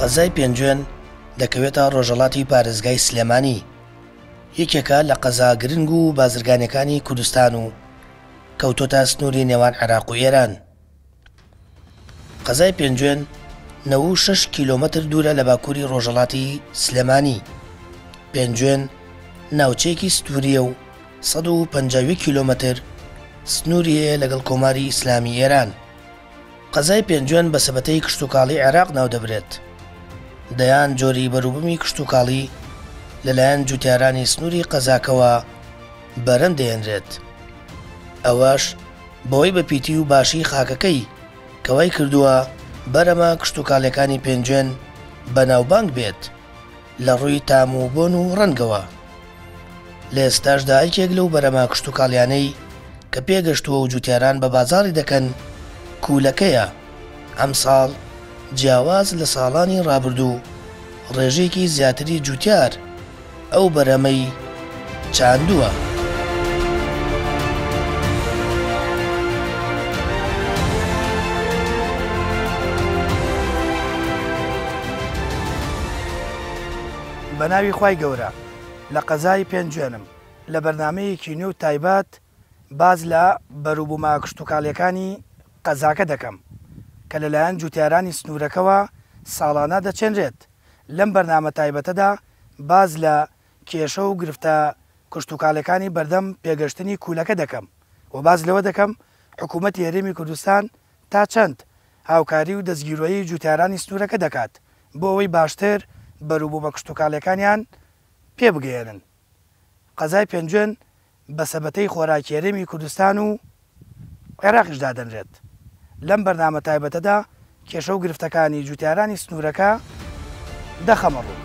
قەزای پێنجوێن دەکەوێتە ڕۆژهەڵاتی پارێزگای سلێمانی، یەکێکە لە قەزا گرنگ و بازرگانیەکانی کوردستان و کەوتۆتە سنووری نێوان عێراق و ئێران. قەزای پێنجوێن 96 کیلۆمەتر دوورە لە باکووری ڕۆژهەڵاتی سلێمانی. پێنجوێن ناوچەیەکی سنووریە و 151 کیلۆمەتر سنووری هەیە لەگەڵ کۆماری ئیسلامی ئێران. قەزای پێنجوێن بە سەبەتەی کشتوکاڵی عێراق ناودەبرێت. دەیان جۆری بەروبوومی کشتوکاڵی لەلایەن جوتیارانی سنووری قەزاکەوە بەرەم دەهێنرێت. ئەوەش بەوەی بە پیتی و باشی خاکەکەی کە وای کردووە بەرەمە کشتوکاڵیەکانی پێنجوێن بەناوبانگ بێت لە ڕووی تام و بۆن و ڕەنگەوە. لە ئێستاشدا یەکێک لەو بەرەمە کشتوکاڵیانەی کە پێگەشتووە و جوتیاران بە بازاڕی دەکەن کوولەکەیە، ئەمساڵ جیاواز لە ساڵانی ڕابردوو ڕێژەیەکی زیاتری جوتیار ئەو بەرەمەی چاندووە. بەناوی خوای گەورە لە قەزای پێنجوێنم لە بەرنامەیەکی نوێ و تایبەت باس لە بەروبوومە کشتوکاڵیەکانی قەزاکە دەکەم کە لەلایەن جوتیارانی سنوورەکەوە ساڵانە دەچێنرێت، لەم بەرنامە تایبەتەدا باس لە کێشە و گرفتە کشتوکاڵیەکانی بەردەم پێگەشتنی کوولەکە دەکەم و باس لەوە دەکەم حکوومەتی هەرێمی کوردستان تا چەند هاوکاری و دەستگیرۆیی جوتیارانی سنوورەکە دەکات بۆ ئەوەی باشتر بەروبوومە کشتوکاڵیەکانیان پێ بگەیەنن. قەزای پێنجوێن بە سەبەتەی خۆراکی هەرێمی کوردستان و عێراقیش دادەنرێت. لەم بەرنامە تایبەتەدا کێشە و گرفتەکانی جوتیارانی سنوورەکە دەخەمە ڕوو.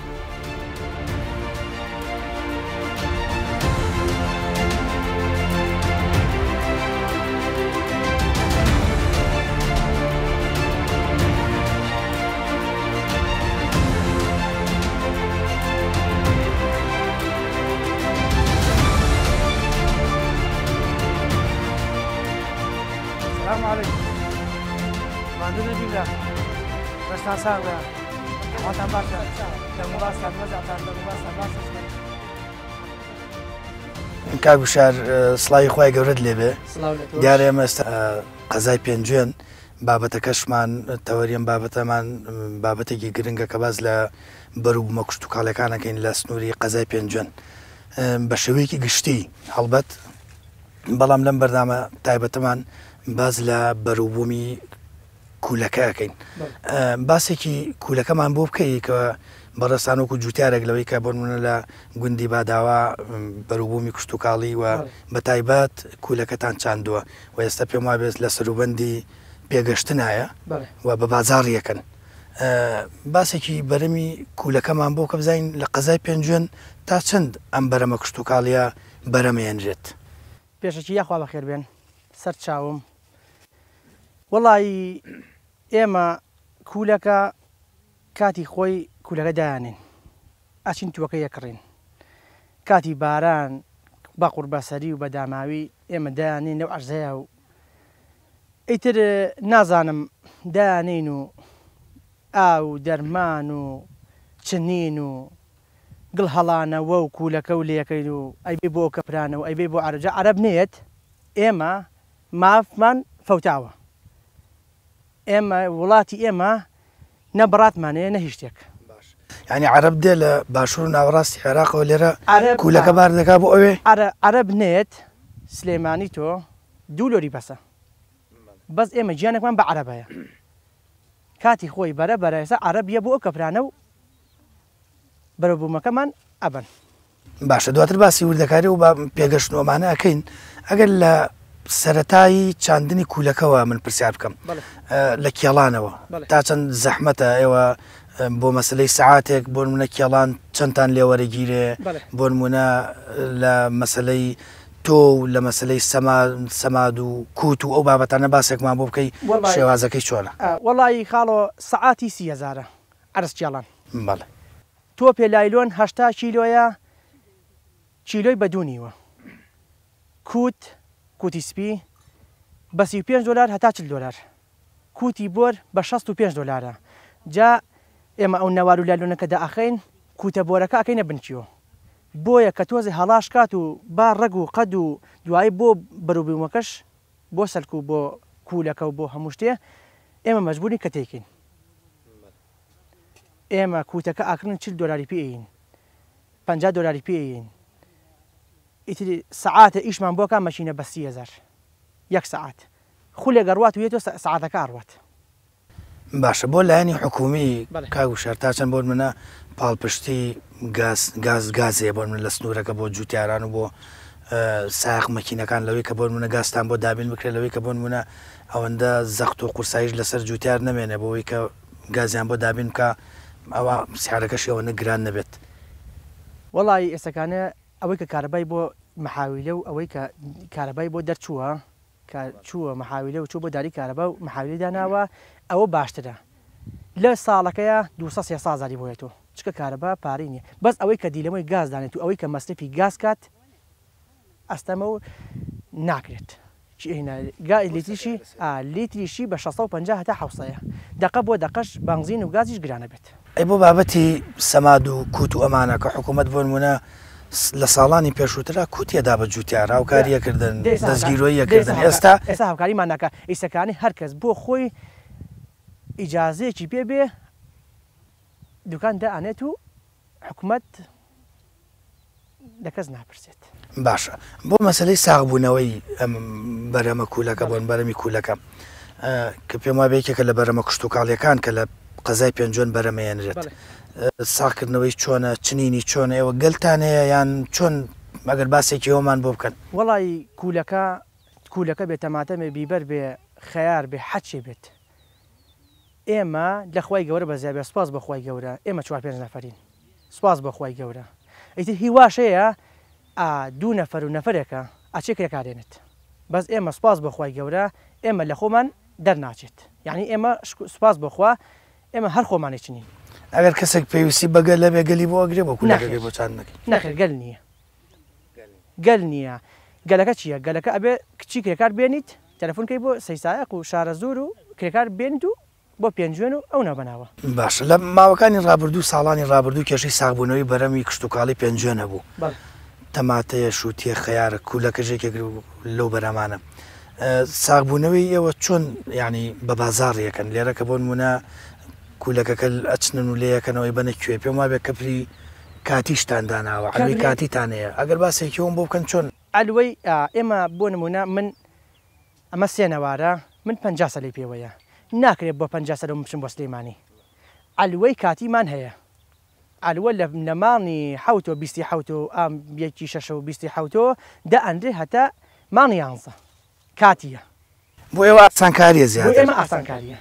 سلام علیکم ماندوو نەبی برا بەشتان ساغ بێ حاڵتان باشە دەم و باستان وەزعتان دەم و باستان باشە کاک وشار سڵاوی خوای گەورەت لێبێ دیارە ئێمە ئێستا قەزای پێنجوێن بابەتەکەشمان تەوەری ئەم بابەتەمان بابەتێکی گرنگە کە باس لە بەروبوومە کشتوکاڵیەکان ئەکەین لە سنووری قەزای پێنجوێن بە شێوەیەکی گشتی هەڵبەت بەڵام لەم بەرنامە تایبەتەمان باس لە بەروبوومی کوولەکە ئەکەین باسێکی کوولەکەمان بۆ بکەی کە بەڕێزتان وەکو جوتیارێک لەوەی کە بۆ نمونە لە گوندی باداوا بەروبوومی کشتوکاڵی و بە تایبەت کوولەکەتان چاندووە و ئێستا پێم وابێت لە سەروبەندی پێگەشتنایە و بە بازاڕی یەکەن باسێکی بەرەمی کوولەکەمان بۆ کە بزانین لە قەزای پێنجوێن تا چەند ئەم بەرەمە کشتوکاڵیە بەرەمێنرێت. پێشەکی یاخوا بەخێر بێن سەر چاوم وەڵایی ئێمە کوولەکە کاتی خۆی کوولەکە دایانێن ئەچین تووەکە یەکڕین کاتی باران بە قوڕبەسەری و بە داماوی ئێمە دایانێین لەو عەرزەیا و ئیتر نازانم دایانێین و ئاو و دەرمان و چنین و گڵ هەڵانەوە و کوولەکە و لێکەین و ئەیبەی بۆ ئەو کەپرانە و ئەیبەی بۆ عەرەب جا عەرەب نەیەت ئێمە مافمان فەوتاوە ئێمە وڵاتی ئێمە نە بڕاتمان هەیە نە هیچ شتێک. باش یانی عەرەب دێ لە باشوور و ناوەڕاستی عێراقەوە لێرە کوولەکە بار دەکا بۆ ئەوێ؟ عەرەب نەیەت سلێمانی تۆ دوو لۆری بەسە بەس ئێمە گیانێکمان بە عەرەب هەیە کاتی خۆی بەرە بەرە ئێستا عەرەب یە بۆ ئەو کەپرانە و بەرەوبوومەکەمان ئەبەن. باشە دواتر باسی وردەکاری و پێگەشتن و ئەمانە ئەکەین ئەگەر لە سەرەتای چاندنی کوولەکەوە من پرسیار بکەم لە کێڵانەوە تا چەند زەحمەتە ئێوە بۆ مەسلەی سەعاتێک بۆ نمونە کێڵان چەندتان لێوەرەگیرێ بۆ نمونە لە مەسلەی تۆ و لە مەسلەی سەماد و کووت و ئەو بابەتانە باسێکمان بۆ بکەی شێوازەکەی چۆنە؟ وەڵایی خاڵۆ سەعاتی سی هەزارە عەرز کێڵان. بەڵێ. تۆپێ لایلۆن 80 کیلۆیە کیلۆی بە دوو نیوە. کوت، کوتی سپی، بە 35 دۆلار هەتا 40 دۆلار. کوتی بۆر بە 65 دۆلارە. جا ئێمە ئەو نەوار و لالۆنە کە دائەخەین کوتە بۆرەکە ئەکەینە بنکیۆ بۆیە کە تۆزێ هەڵاش کات و با ڕەگ و قەد و دوایی بۆ بەروبوومەکەش بۆ سەلک و بۆ کوولەکە و بۆ هەموو شتێ ئێمە مەجبوورین کە تێیکەین. ئێمە کوتەکە ئاکڕین 40 دۆلاری پێ ئەیین 50 دۆلاری پێ ئەیین ئیتر سەعاتە ئیشمان بۆ کا مەکینە بە 30 هەزار یەک سەعات خولێک ئەڕوات و یەتۆ سەعاتەکە ئەڕوات. باشە بۆ لایەنی حکومی کاک وشیار تا چەند بۆ نمونە پاڵپشتی گاز گاز گاز هەیە بۆ نمونە لە سنوورەکە بۆ جوتیاران و بۆ سایەق مەکینەکان لەوەی کە بۆ نمونە گازتان بۆ دابین بکرێت لەوەی کە بۆ نمونە ئەوەندە زەخت و قورسایش لەسەر جوتیار نەمێنێ بۆ ئەوەی کە گازیان بۆ دابین بکا ئەوە سعرەکەشی ئەوەندە گران نەبێت. وەڵایی ئێستەکانە ئەوەی کە کارەبای بۆ مەحاویلە و ئەوەی کە کارەبای بۆ دەرچووە کە چووە مەحاویلە و چوو بۆ داری کارەبا و مەحاویلەی داناوە ئەوە باشترە لە ساڵەکەیا 200 300 هەزاری بۆ یەتۆ چکە کارەبا پارەی نیە بەس ئەوەی کە دیلەمۆی گاز دانێت و ئەوەی کە مەسرەفی گاز کات ئەستەمە و ناکرێت لیتریشی لیتریشی بە 650 هەتا حوسەیە دەقە بۆ دەقەش بەنزین و گازیش گرانە بێت. ئەی بۆ بابەتی سەماد و کوت و ئەمانە کە حکوومەت بۆ نموونە لە ساڵانی پێشووترا کوتی ئەدا بە جووتیار هاوکاری ئەکردن دەستگیرۆیی ئەکردن ئێستا. ئێستا هاوکاریمان ناکا ئیسەکانی هەر کەس بۆ خۆی ئیجازەیەکی پێ بێ دوکان دائەنێت و حکومەت لە کەس ناپرسێت. باشە بۆ مەسەلەی ساغبوونەوەی ئەم بەرهەمە کوولەکە بۆن بەرەمی کوولەکە کە پێم وابێ یەکێکە لە بەرەمە کشتوکاڵیەکان کە لە قەزای پێنجوێن بەرەمەیەنرێت ساغکردنەوەی چۆنە چنینی چۆنە ئێوە گەلتان هەیە یان چۆن ئەگەر باسێکی ئەومان بۆ بکەن. وەڵای کوولەکە کوولەکە بێ تەماتە بێ بیبەر بێ خەیار بێ حەچێ بێت ئێمە لە خوای گەورە بەزیا بێ سوپاس بۆ خوای گەورە ئێمە چوار پێنج نەفەرین سوپاس بۆ خوای گەورە ئیتر هی واش هەیە ئا دوو نەفەر و نەفەرێکە ئەچێ کرێکار دێنێت بەس ئێمە سوپاس بۆ خوای گەورە ئێمە لە خۆمان دەرناچێت یعنی ئێمە سوپاس بۆ خوا ئێمە هەر خۆمانی چنین. ئەگەر کەسێک پێویستی بە گەل هەبێ گەلی بۆ ئەگرێ بۆ کولەکەکەی بۆ چاندنەکەی؟ نەخێر گەل نییە گەل نییە گەلەکە چییە گەلەکە ئەبێ کچی کرێکار بێنیت تەلەفۆن کەی بۆ سەیسایەق و شارەزوور و کرێکار بێنیت و بۆ پێنجوێن و ئەو ناوبەناوە. باشە لە ماوەکانی ڕابردوو ساڵانی ڕابردوو کێشەی ساغبوونەوەی بەرەمی کشتوکاڵی پێنجوێن هەبوو تەماتەیە شووتیە خەیارە کوولەکەش یەکێک لەو بەرهەمانە ساغبوونەوەی ئێوە چۆن یانی بە بازاڕی ئەکەن لێرە کە بۆ نموونە کوولەکەکە ئەچنن و لێیەکەنەوە ئەیبەنە کوێ پێم وابێ کەپری کاتیشتان داناوە عەلوەی کاتیتان هەیە ئەگەر باسێکی ئەوم بۆ بکەن چۆن عەلوەی ئێمە بۆ نموونە من ئەمە سێ نەوارە من 50 سەلەی پێوەیە ناکرێت بۆ 50 سەلە من بچم بۆ سلێمانی عەلوەی کاتیمان هەیە عەلوە لە لە مانگی حەوتۆ بیستی حەوتۆ ئام یەکی شەشە و بیستی حەوتۆ دائەنرێ هەتا مانگی یانزە کاتیە. بۆ ئێوە ئاسانکاریە بۆ زیاتر. ئێمە ئاسانکاریە.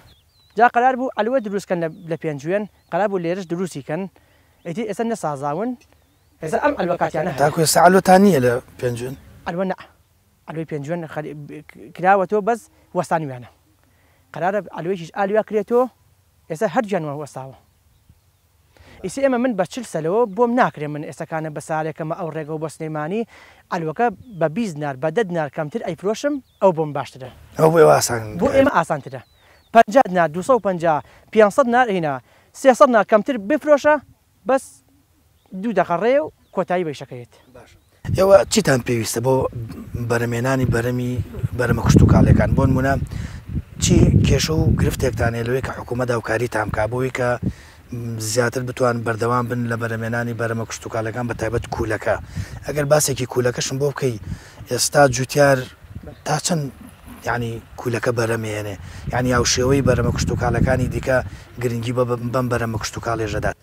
جا قەرار بوو عەلوە دروست کەن لە لە پێنجوێن قەرار بوو لێرەش دروستی کەن ئیتر ئێستا نەسازاون ئێستا ئەم عەلوە کاتیانە هەیە. تاکو ئێستا عەلوەتان نیە لە پێنجوێن؟ عەلوە نا عەلوەی پێنجوێن کراوەتەوە بەس وەستانویانە قەرارە عەلوەیەکیش ئالویا کرێتەوە ئێستا هەردوویان وەستاوە. ئیسە ئێمە من بە 40 سەلەوە بۆم ناکرێ من ئێسەکانە بە سارێکەمە ئەو ڕێگەوە بۆ سلێمانی عەلوەکە بە 20 دینار بە 10 دینار کەمتر ئەیفرۆشم ئەو بۆم باشترە. ئەو بۆ ئێوە ئاسان بۆ ئێمە ئاسانترە 50 دینار 250 500 دینار هینا 300 دینار کەمتر بفرۆشە بەس دوو دەقە ڕێیە و کۆتایی بە ئیشەکە یەت. باشە ئێوە چیتان پێویستە بۆ بەرەمێنانی بەرەمی بەرەمە کشتوکاڵیەکان بۆ نمونە چی کێشە و گرفتێکتان هەیە لەوەی کە حکوومەت هاوکاریتان بکا بۆ ئەوەی کە زیاتر بتوان بەردەوام بن لە بەرەمێنانی بەرەمە کشتوکاڵەکان بە تایبەت کوولەکە ئەگەر باسێکی کوولەکەشم بۆ بکەی ئێستا جوتیار تا چەند یانی کولەکە بەرەمێنێ یانی هاوشێوەی بەرەمە کشتوکاڵەکانی دیکە گرنگی بەم بەرەمە کشتوکاڵیەش دەدات.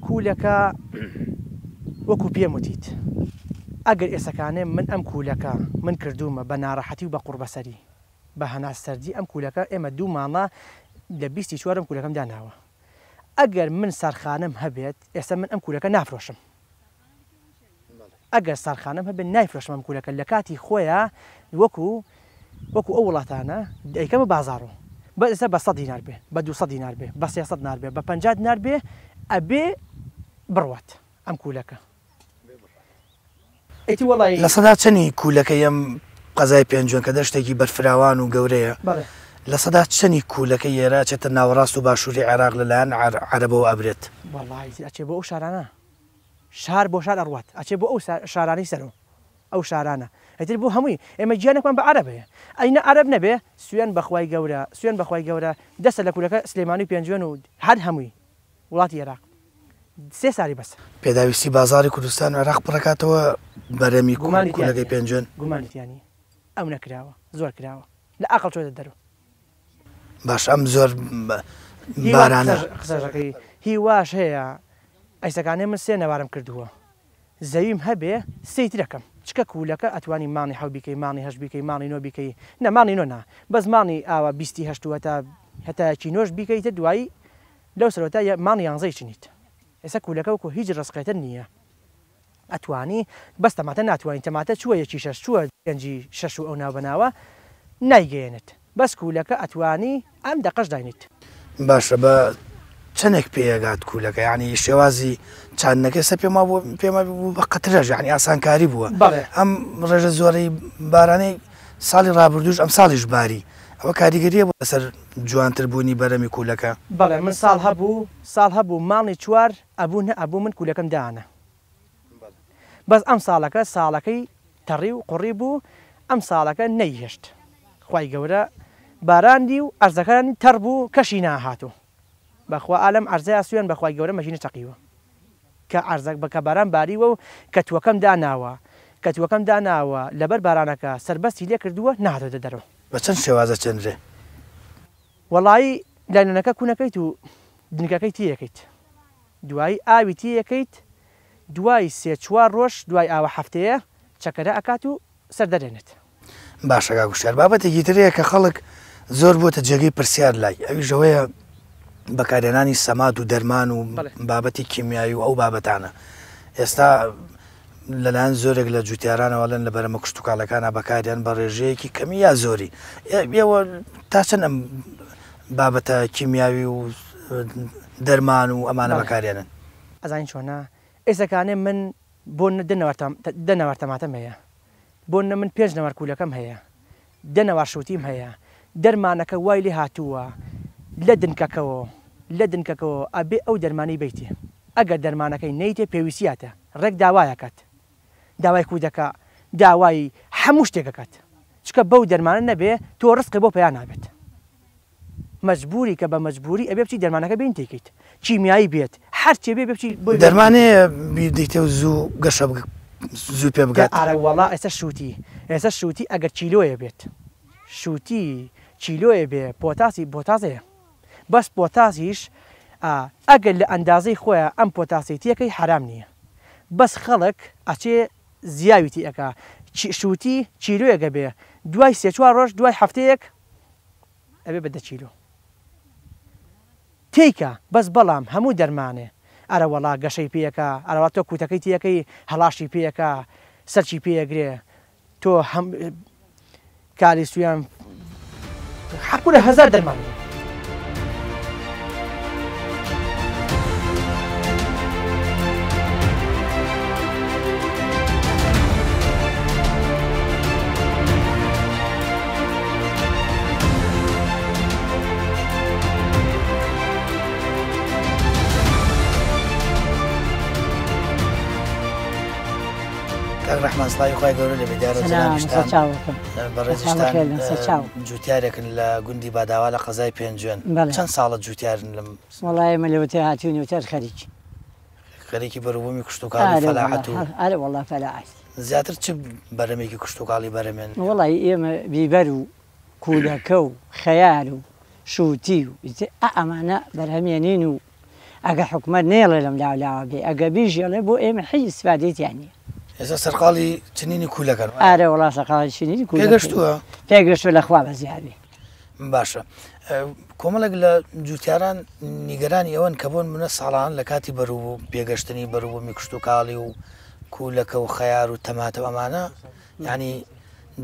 کولەکە وەکو پێم وتیت ئەگەر ئێسەکانێ من ئەم کولەکە من کردوومە بە ناڕەحەتی و بە قوڕبەسەری بە هەناس سەردی ئەم کولەکە ئێمە دوو مانە لە بیستی چوارم کولەکەم داناوە ئەگەر من سارخانەم هەبێت ئێستا من ئەم کولەکە نافرۆشم ئەگەر سارخانەم هەبێت نایفرۆشم ئەم کولەکە لە کاتی خۆیا وەکو وەکو ئەو وڵاتانە دەیکەمە بازاڕۆ بەس ئێستا بە سەد دینار بێ بە 200 دینار بێ بە 300 دینار بێ بە 50 دینار بێ ئەبێ بڕوات ئەم کولەکە ئیتی وەڵی لە سەدا چەنی کولەکەی ئەم قەزای پێنجوێن کە دەشتێکی بەرفراوان و گەورەیە بەڵێ. لەسەدا چەنی کوولەکەی ئێرە ئەچێتە ناوەڕاست و باشووری عێراق لەلایەن عەرەبەوە ئەبرێت؟ وەڵاهی تر ئەچێ بۆ ئەو شارانە شار بۆ شار ئەڕوات ئەچێ بۆ ئەو شارانەی سەرۆ ئەو شارانە ئیتر بۆ هەمووی ئێمە گیانێکمان بە عەرەب هەیە ئەی نە عەرەب نەبێ سوێن بەخوای گەورە سوێن بەخوای گەورە دەسە لە کوولەکە سلێمانی و پێنجوێن و هەر هەمووی وڵاتی ئێراق سێ ساری بەسە. پێداویستی بازاڕی کوردستان و عێراق پڕەکاتەوە بەرەمی گومانی تیا کولەکەی نیە پێنجوێن. گومانی تیا نیە ئەو نەکراوە زۆر کراوە لە ئەقڵ چۆتە دەرۆ. باشە ئەم زۆر هی وا بارانە. قسەش قسەشەکەی هی واش هەیە ئەیسەکانێ من سێ نەوارم کردووە زەویم هەبێ سێی ترەکەم چکە کولەکە ئەتوانی مانگی حەو بیکەی مانگی هەشت بیکەی مانگی نۆ بیکەی نە مانگی نۆ نا بەس مانگی ئاوا بیستی هەشت و هەتا هەتا یەکی نۆش بیکەیتە دوایی لەو سەرەوە تا مانگی یانزەی چنیت ئێستا کولەکە وەکو هیچ ڕزقێتر نییە ئەتوانی بەس تەماتە ناتوانی تەماتە چووە یەکی شەش چووە پێنجی شەش و ئەو ناو بەناوە نایگەیەنێت بەس کولەکە ئەتوانی ئەم دەقەش داینیت. باشە بە چەنێک پێ ئەگات کولەکە یانی شێوازی چاندنەکە ئێستا پێم وابووە پێم وابوو بە قەترەش یانی ئاسانکاری بووە بەڵێ. ئەم ڕێژە زۆرەی بارانەی ساڵی ڕابردووش ئەم ساڵیش باری ئەوە کاریگەریە بوو لەسەر جوانتر بوونی بەرەمی کولەکە؟ بەڵێ من ساڵ هەبوو ساڵ هەبوو ماڵی چوار ئەبوو نە ئەبوو من کولەکەم دانا بەس ئەم ساڵەکە ساڵەکەی تەڕی و قوڕی بوو ئەم ساڵەکە نەیهێشت خوای گەورە باراندی و عەرزەکانی تەڕ بوو کەشی ناهات و بەخوا ئا لەم عەرزەیا سوێن بەخوای گەورە مەکینە چەقیوە کە عەرزە کە باران باریوە و کەتووەکەم داناوە کەتووەکەم داناوە لەبەر بارانەکە سەربەستی لێ کردووە نەهاتۆتە دەرەوە. بە چەند شێواز ئەچێنرێ؟ وەڵایی لایلۆنەکە کونەکەیت و دنکەکەی تێیەکەیت دوایی ئاوی تێیەکەیت دوای سێ چوار ڕۆژ دوای ئاوە هەفتەیە چەکەرە ئەکات و سەر دەرێنێت. باشە کاک وشیار بابەتێکی تر هەیە کە خەڵک زۆر بۆتە جێگەی پرسیار لای ئەویش ئەوەیە بەکارهێنانی سەماد و دەرمان و بابەتی کیمیایی و ئەو بابەتانە ئێستا لەلایەن زۆرێک لە جوتیارانەوە ئەڵێن لە بەرەمە کشتوکاڵەکانە بەکاریان بە ڕێژەیەکی کەمی یا زۆری ئێوە تا چەند ئەم بابەتە کیمیاوی و دەرمان و ئەمانە بەکارێنن؟ ئەزانی چۆنە ئێسەکانێ من بۆ دە نەوار تەماتەم هەیە بۆ نە من پێنج نەوار کولەکەم هەیە دە نەوار شوتیم هەیە دەرمانەکە وای لێ هاتووە لە دنکەکەوە لە دنکەکەوە ئەبێ ئەو دەرمانەی بەیتێ ئەگەر دەرمانەکەی نەیتێ پێویستیاتە ڕێک داوایەکات داوای کو دەکا داوای حەموو شتێک ئەکات چکە بەو دەرمانە نەبێ تۆ ڕزقێ بۆ پەیا نابێت مەجبوری کە بە مەجبوری ئەبێ بچی دەرمانەکە بێنی تێکەیت کیمیایی بێت هەرچێ بێ بچی بۆی بێنی. دەرمان هەیە بیدەیتێ و زوو گەشە زوو پێ دە بگات؟ ئارە وەڵا ئێستا شوتی ئێستا شوتی ئەگەر کیلۆیە بێت شوتی کیلۆیە بێ پۆتاسی پۆتاس هەیە بەس پۆتاسیش ئا ئەگەر لە ئەندازەی خۆیا ئەم پۆتاسەی تێکەی حەرام نیە بەس خەڵک ئەچێ زیاوی تی ئەکا شوتی کیلۆیەک ئەبێ دوای سێ چوار ڕۆژ دوای هەفتەیەک ئەبێ بە دە کیلۆ تێیکا بەس بەڵام هەموو دەرمانێ ئەرە وەڵا گەشەی پێ ئەکا ئەرەوە تۆ کوتەکەی تێکەی هەڵاشی پێ ئەکا سەرکی پێ ئەگرێ تۆ هەم کالیسیۆم حەقورە هەزار دەرمان هەیە. کاک ڕەحمان سڵاوی خوای گەورە لێبێ دیارە جەنابیشتان بەڕێزیشتان جوتیارێکن لە گوندی باداوا لە قەزای پێنجوێن چەند ساڵە جوتیارن لەم وەڵا ئێمە لەوەتەی هاتووینەوە خەریکین خەریکی بەروبوومی کشتوکاڵی فەلاحەت و ئەرێ وەڵا فەلاحەت. زیاتر چ بەرەمێکی کشتوکاڵی بەرەمێن؟ وەڵایی ئێمە بیبەر و کوولەکە و خەیار و شووتی و ئیتر ئا ئەمانە بەرهەمێنین و ئەگە حکومەت نەیەڵێ لەم لاو لاوە بێ ئەگە بیشێڵێ بۆ ئێمە حیچ ئیستفادەی تیا نییە. ئێستا سەرقاڵی چنینی کوولەکەن وایە؟ ئارێ وەڵا سەرقاڵی چنینی کوولەکەین. پێگەشتووە؟ پێگەشتووە لە خوا بەزیا بێ. باشە کۆمەڵێک لە جوتیاران نیگەرانی ئەوەن کە بۆن منە ساڵان لە کاتی بەروبوو پێگەشتنی بەروبوومی کشتوکاڵی و کوولەکە و خەیار و تەماتە و ئەمانە ینی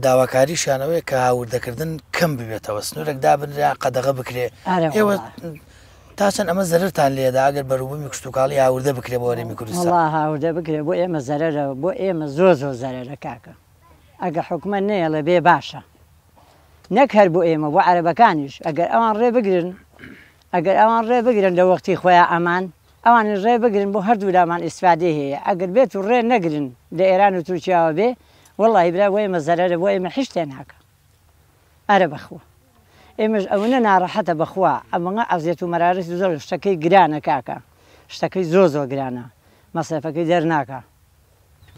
داواکاریشیان ئەوەیە کە هاوردەکردن کەم ببێتەوە سنوورێک دابنرا قەدەغە بکرێ ئێوە تا چەند ئەمە زەرتان لێدا ئەگەر بەروبوومی کشتوکاڵی هاوردە بکرێ بۆ هەرێمی کوردستان هاوردە بکرێ بۆ ئێمە زەرەرە بۆ ئێمە زۆر زۆر زەرەرە کاکە ئەگە حکومەت نەیەڵێ بێ باشە. نەک هەر بۆ ئێمە بۆ عەرەبەکانیش ئەگەر ئەوان ڕێ بگرن ئەگەر ئەوان ڕێ بگرن لە وەختی خۆیان ئەمان ئەوانیش ڕێ بگرن بۆ هەردوو لامان ئیستفادەی هەیە ئەگەر بێت و ڕێ نەگرن لە ئێران و تورکیاوە بێ وەڵاهی برا بۆ ئێمە زەرەرە بۆ ئێمە حیچ تێناکا ئەرە بەخوا ئێمەش ئەونە ناڕەحەتە بەخوا ئەمەنە ئەزیەت و مەرارەت زۆر شتەکەی گرانە کاکە شتەکەی زۆر زۆر گرانە مەسرەفەکەی دەرناکا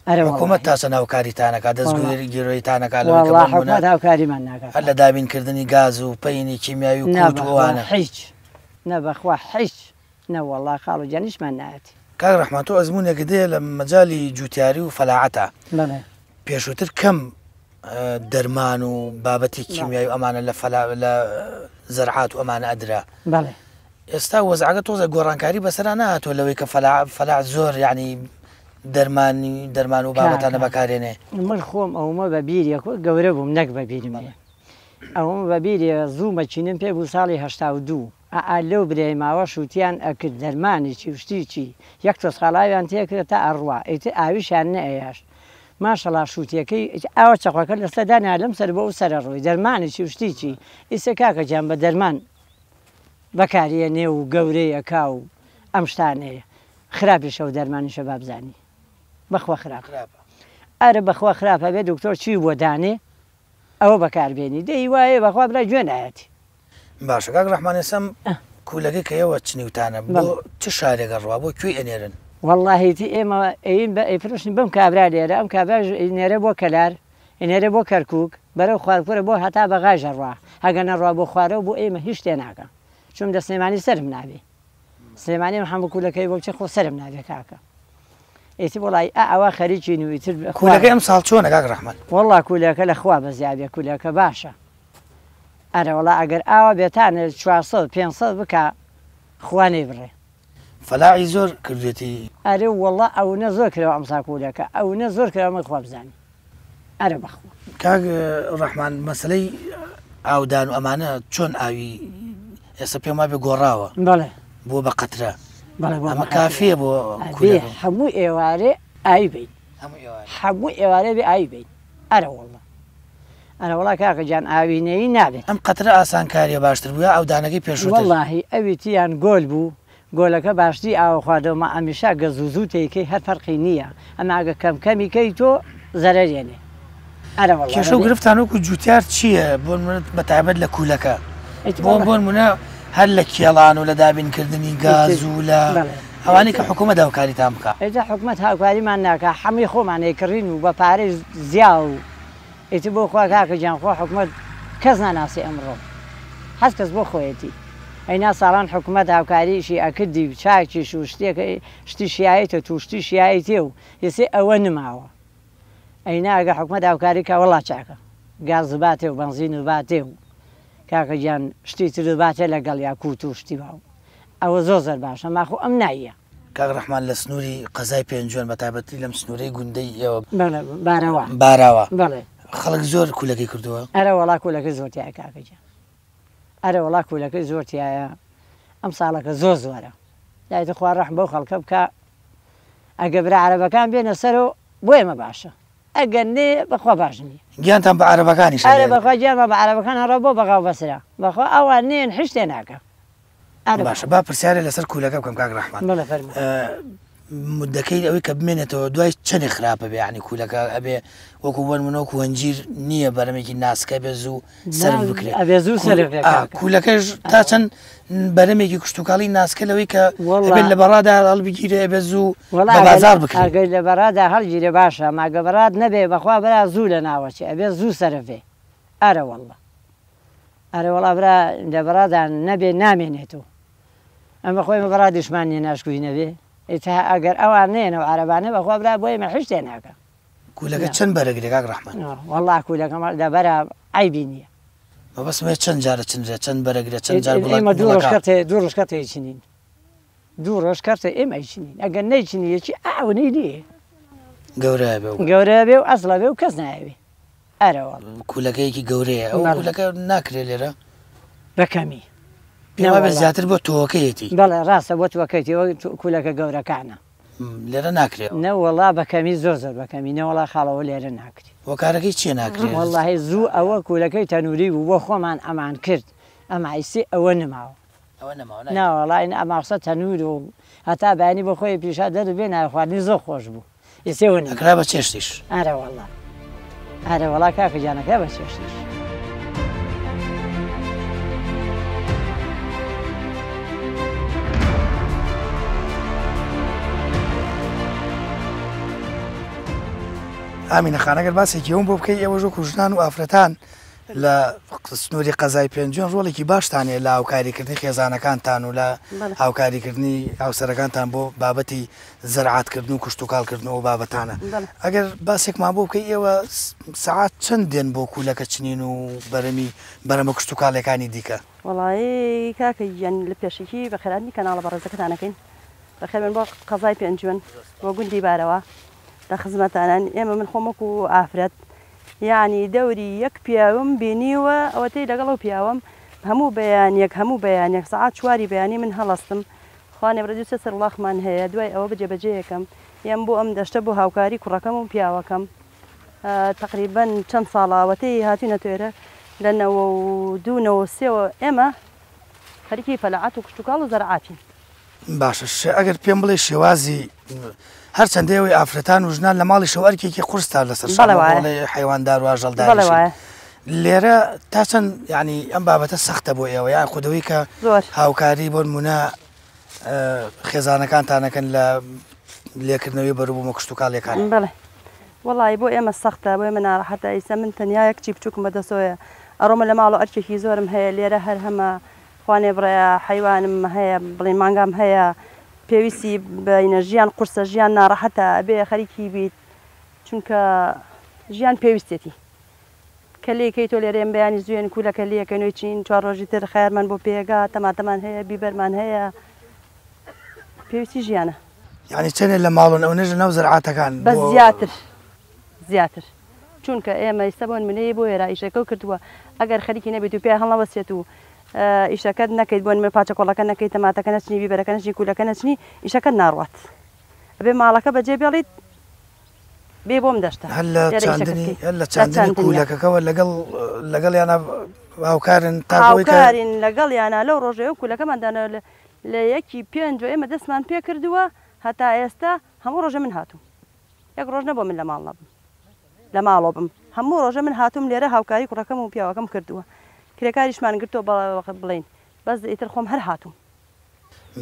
ئەرە حکومەت وەڵاهی تا چەند هاوکاریتان ئەکا دەست وەڵا گیرۆیتان ئەکا لەوەی کە وەڵا بۆ نموونە حکومەت هاوکاریمان ناکا هەر لە کاکە دابینکردنی گاز و پەینی کیمیاوی و نا کووت و بەخوا ئەوانە. حیچ نا بەخوا حیچ نەوەڵا خاڵو گیان هیچمان نایەتی. کاک ڕەحمان تۆ ئەزموونێکت هەیە لە مەجالی جووتیاری و فەلاعەتا بەڵێ. پێشووتر کەم دەرمان و بابەتی کیمیای و ئەمانە لە فەلا لە زەرعات و ئەمانە ئەدرا. بەڵێ. ئێستا وەزعەکە تۆزێک گۆڕانکاری بەسەرا نەهاتووە لەوەی کە فەلا فەلاع زۆر یانی دەرمانی دەرمان و بابەتانە کاکە بەکارێنێ. من خۆم ئەومە بە بیرێ گەورە بووم نەک بە بیرم بێ ئەوەمە بە بیرێ زوو مەکینەم پێ بوو ساڵی 82 ئا لەو برای ماوە شوتیان ئەکرد دەرمانی چی و شتی چی یەک تۆزقاڵ ئاویان تێکرد تا ئەڕوا ئیتر ئاویشیان نەئەیاشت ماشەڵا شوتیەکەی ئاوە چەقۆکە لەسەر دانا لەم سەر بۆ ئەو سەرە ڕۆی دەرمانی چی و شتی چی ئیسە کاکە گیان بە دەرمان بەکاریەنێ و گەورەی ئەکا و ئەم شتانەیە خراپیشە و دەرمانیشە بابزانی بەخوا خراپە ئەرە بەخوا خراپە بێ دکتۆر چی بۆ دانێ ئەوە بەکار بێنی دەی وایە بەخوا برا گوێ نایەتی. باشە کاک ڕەحمان ئێستا ئەم کولەکەی کە ئێوە چنیوتانە بۆ چ شارێک ئەڕوا بۆ کوێی ئەنێرن؟ وەڵاهی تی ئێمە ئەیین بە ئەیفرۆشین بەم کابرا لێرە ئەم کابراش ئەینێرێ بۆ کەلار ئەینێرێ بۆ کەرکوک بەرەو خوار کورە بۆ هەتا بەغاش ئەڕوا ئەگەر نەڕوا بۆ خوارەوە بۆ ئێمە هیچ شتێ ناکا چون لە سلێمانی سەرم نابێ سلێمانی ئەم هەموو کولەکەی بۆ بچێ خۆ سەرم نابێ کاکە ئیتر وەڵی ئا ئەوە خەریکین و ئیتر خوا کولەکەی ئەم ساڵ چۆنە کاک ڕەحمان؟ وەڵا کولەکە لە خوا بەزیابێ کولەکە باشە ئەرەوەڵا ئەگەر ئاوا بێتانە 400 500 بکا خوا نەیبڕێ. فەلاعی زۆر کردوێتی. ئەرێ وەڵا ئەونە زۆر کراوە ئەم ساکولەکە ئەونە زۆر کراوە من خوا بزانێ ئەرێ بەخوا. کاک ڕەحمان مەسەلەی ئاودان و ئەمانە چۆن ئاوی ئێستا پێم وابێ گۆڕاوە بەڵێ بووە بە قەترە بەڵێ بووە ئەمە بە قەترە کافیە بۆ ئەبێ کولەکە؟ هەموو ئێوارێ ئاوی بەین هەموو ئێوارێ هەموو ئێوارێ بێ ئاوی بەین ئەرە وەڵا ئەرە وەڵا کاکە گیان ئاوی نەیی نابێت. ئەم قەترە ئاسانکاریە باشتر بوو یا ئاودانەکەی پێشووتر؟ وەڵاهی ئەوی تریان گۆل بوو گۆلەکە باشتری ئاوە خواردەوە مە ئەمیشە گە زوو زوو تێیکەی هەر فەرقی نیە ئەما گە کەم کەمی کەی تۆ زەرەر یەنێ ئەرە وەڵا کێشە و دەبێ. گرفتان وەکو جوتیار چییە بۆ نمونە بە تایبەت لە کولەکە ئیتر بۆ وەڵا بۆ نمونە هەر لە کێڵان و لە دابینکردنی ئیتر گاز و لە بەڵێ ئەوانەی کە ئیتر حکومەت هاوکاریتان بکا. ئیتر حکومەت هاوکاریمان ناکا حەمووی خۆمان ئەیکڕین و بە پارەی زیاو ئیتر بۆ خوا کاکە گیان خۆ حکومەت کەس ناناسێ ئەمڕۆ هەر کەس بۆ خۆیەتی ئەینا ساڵان حکومەت هاوکاریشی ئەکردی و چاکیش و شتێک شتی شیایتە تو شتی شیایتێ و ئیسێ ئەوە نماوە ئەینا ئەگە حکومەت هاوکاری کا وەڵا چاکە گاز باتێ و بەنزین باتێ و کاکە گیان شتی تر باتێ لەگەڵیا کوت و شتی واو ئەوە زۆر زۆر باشە ماخۆ ئەم نایە. کاک ڕەحمان لە سنووری قەزای پێنجوێن بە تایبەتی لەم سنوورەی گوندەی ئێوە بەڵێ باراوا باراوا بەڵێ. خەڵک زۆر کولەکەی کردووە؟ ئەرە وەڵا کولەکەی زۆر تیایە کاکە گیان ئەرە وەڵا کولەکەی زۆر تیایە ئەم ساڵەکە زۆر زۆرە دایتە خوا ڕەحم بەو خەڵکە بکا ئەگە برا عەرەبەکان بێنە سەرەوە بۆ ئێمە باشە ئەگەر نێ بەخوا باش نییە. گیانتان بە عەرەبەکانیش ئەرە ئەلێ. بەخوا گیانمان بە عەرەبەکان هەڕا بۆ بەغا و بەسرە بەخوا ئەوان نێن حیچ تێ ناکا. باشە با پرسیارێ لەسەر کولەکە بکەم کاک ڕەحمان بەڵێ فەرموو. مدەکەی ئەوەی کە بمێنێتەوە دوای چەندێک خراپە بێ یعنی کولەکە ئەبێ وەکو بۆن من وەکو هەنجیر نییە بەرەمێکی ناسکە بێ زوو سەرف بکرێت ئەبێ زوو سەرف بێ کاکە. کولەکەش تا چەند بەرەمێکی کشتوکاڵی ناسکە لەوەی کە وەڵا ئەبێت لە بەڕادا هەڵبگیرێ ئەبێ زوو وەڵا بە بازاڕ بکرێ. ئەگەر لە بەڕادا هەڵگیرێ باشە ماگە بەڕاد نەبێ بەخوا برا زوو لە ناوەچێ ئەبێ زوو سەرف بێ ئەرە وەڵا. ئەرێ وەڵا برا لە بەڕادا نەبێ نامێنێتۆ ئەمە خۆ ئێمە بەڕادیشمان نیە ناشکوی نەبێ ئیتر ئەگەر ئەوان نەیەنەوە عەرەبانە بەخوا برا بۆ ئێمە حیچ تێ ناکا. کولەکە چەند بەرەگرێ کاک ڕەحمان؟ وەڵا کولەکە لەبەرا عەیبی نیە. مەبەستم هەیە چەند جار ئەچنرێ چەند بەرەگرێ چەند جار گوڵە ئێمە دوو ڕۆژ گوڵەکە. کەرتێ دوو ڕۆژ کەرتێ ئەیچنین دوو ڕۆژ کەرتێ ئێمە ئەیچنین ئەگەر نەیچنی یەکی ئەونەی لێیە. گەورە ئەبێ و. گەورە ئەبێ و ئەسڵ ئەبێ و کەس نایەوێ. ئەرەوەڵا. کولەکەیەکی گەورەیە ئەو بەڵێ. کولەکە ناکرێ لێرە؟ بە کەمی. پێم وابێ نەوەڵا. زیاتر بۆ تۆوەکەیەتی. بەڵێ ڕاستە بۆ توەکەیەتی ئەوە کولەکە گەورەکانە. لێرە ناکرێ؟ نەوەڵا بە کەمی زۆر زۆر بە کەمی نەوەڵا خاڵەوە لێرە ناکرێ. هۆکارەکەی چیە ناکرێ؟ وەڵاهی زوو ئەوە کولەکەی تەنوری بوو بۆ خۆمان ئەمان کرد ئەما ئیستی ئەوە نماوە. ئەوە نەماوە ناکرێ. نەوەڵا ئین ئەماقسە تەنور و هەتا بەیانی بۆ خۆی پیشا دەر بێ نایە خواردنی زۆر خۆش بوو ئیسێ ئەوە نەماوە. ئەکرا بە چێشتیش. ئەرەوەڵا ئەرەوەڵا کاکە گیان ئەکرا بە چێشتیش. ئامینە خان ئەگەر باسێکی ئەوم بۆ بکەی ئێوەش وەکو ژنان و ئافرەتان لە سنووری قەزای پێنجوێن ڕۆڵێکی باشتان هەیە لە هاوکاریکردنی خێزانەکانتان و لە هاوکاریکردنی هاوسەرەکانتان بۆ بابەتی زەرعاتکردن و کشتوکاڵکردن و ئەو بابەتانە ئەگەر باسێکمان بۆ بکەی ئێوە سەعات چەند دێن بۆ کوولەکە چنین و بەرەمی بەرەمە کشتوکاڵیەکانی دیکە؟ وەڵایی کاکە گیان لە پێشەکی بەخێرهاتنی کەناڵە بەڕێزەکەتان ئەکەین بەخێربێن بۆ قەزای پێنجوێن بۆ گوندی بارەوە لە خزمەتانان ئێمە من خۆم وەکو ئافرەت یەعنی دەوری یەک پیاوم بینیوە ئەوەتەی لەگەڵ ئەو پیاوەم هەموو بەیانیەک هەموو بەیانیەک سەعات چواری بەیانی من هەڵەستم خوا نەبرێ دوو سێ سەروڵاخمان هەیە دوای ئەوە بجێبەجێیەکەم یەم بۆ ئەم دەشتە بۆ هاوکاری کوڕەکەم و پیاوەکەم تەقریبەن چەند ساڵە ئەوەتەی هاتوینەتە ئێرە لە 92 93ەوە ئێمە خەریکی فەلاعەت و کشتوکاڵ و زەرعاتین. باشە ئەگەر پێم بڵێی شێوازی هەرچەندە ئێوەی ئافرەتان و ژنان لە ماڵیشەوە ئەرکێکی قورستان لەسەر شانە بەڵێ وایە. بۆڵێ حەیواندار و بەڵێ ئاژەڵداریشن وایە. لێرە تا چەند یعنی ئەم بابەتە سەختە بۆ ئێوە یان خودەوەی کە زۆر. هاوکاری بۆ نمونە خێزانەکانتان ئەکەن لە لێکردنەوەی بەروبوومە کشتوکاڵیەکان؟ بەڵێ وەڵایی بۆ ئێمە سەختە بۆ ئێمە ناڕەحەتە ئیسە من تەنیا یەک کچی بچووکم بەدەستەوەیە ئەڕۆمە لە ماڵەوە ئەرکێکی زۆرم هەیە لێرە هەر هەمە خوا نەیبڕێ حەیوانم هەیە بڵێن مانگام هەیە پێویستی بینە ژیان قورسە ژیان ناڕەحەتە ئەبێ خەریکی بیت چونکە ژیان پێویستێتی کە لێی کەی تۆ لێرەیەم بەیانی زوێن کولەکە لێکەین و چین چوار ڕۆژی تر خەیارمان بۆ پێگا تەماتەمان هەیە بیبەرمان هەیە پێویستی ژیانە. یانی چەنێ لە ماڵن ئەونەش لە ناو زەرعاتەکان بەس زیاتر زیاتر چونکە ئێمە ئیستا بۆ نمونەیە بۆ ئێرە ئیشەکەو کردووە ئەگەر خەریکی نەبیت و پێ هەڵنەوەسێت و ئیشەکەت نەکەیت بۆ نمونە پاچە کۆڵەکە نەکەیت تەماتەکە نەچنی بیبەرەکە نەچنی کولەکە نەچنی ئیشەکەت ناڕوات ئەبێ ماڵەکە بەجێ بێڵیت بێ بۆم دەشتە هەر لە لێرە ئیشەکە چاندنی بکەیت هەر لە لە چاندنی چاندنیا کولەکەکەوە لەگەڵ لەگەڵیانە هاوکارن تا بۆی کە هاوکارین لەگەڵیانە لەو ڕۆژەیە کولەکەمان دانا لە یەکی پێنج ئێمە دەستمان پێ کردووە هەتا ئێستا هەموو ڕۆژە من هاتووم یەک ڕۆژ نەبووە من لە ماڵ نەبم لە ماڵەوە بم هەموو ڕۆژە من هاتووم لێرە هاوکاری کوڕەکەم و پیاوەکەم کردووە کرێکاریشمان گرتووە بە بڵێین بەس ئیتر خۆم هەر هاتووم.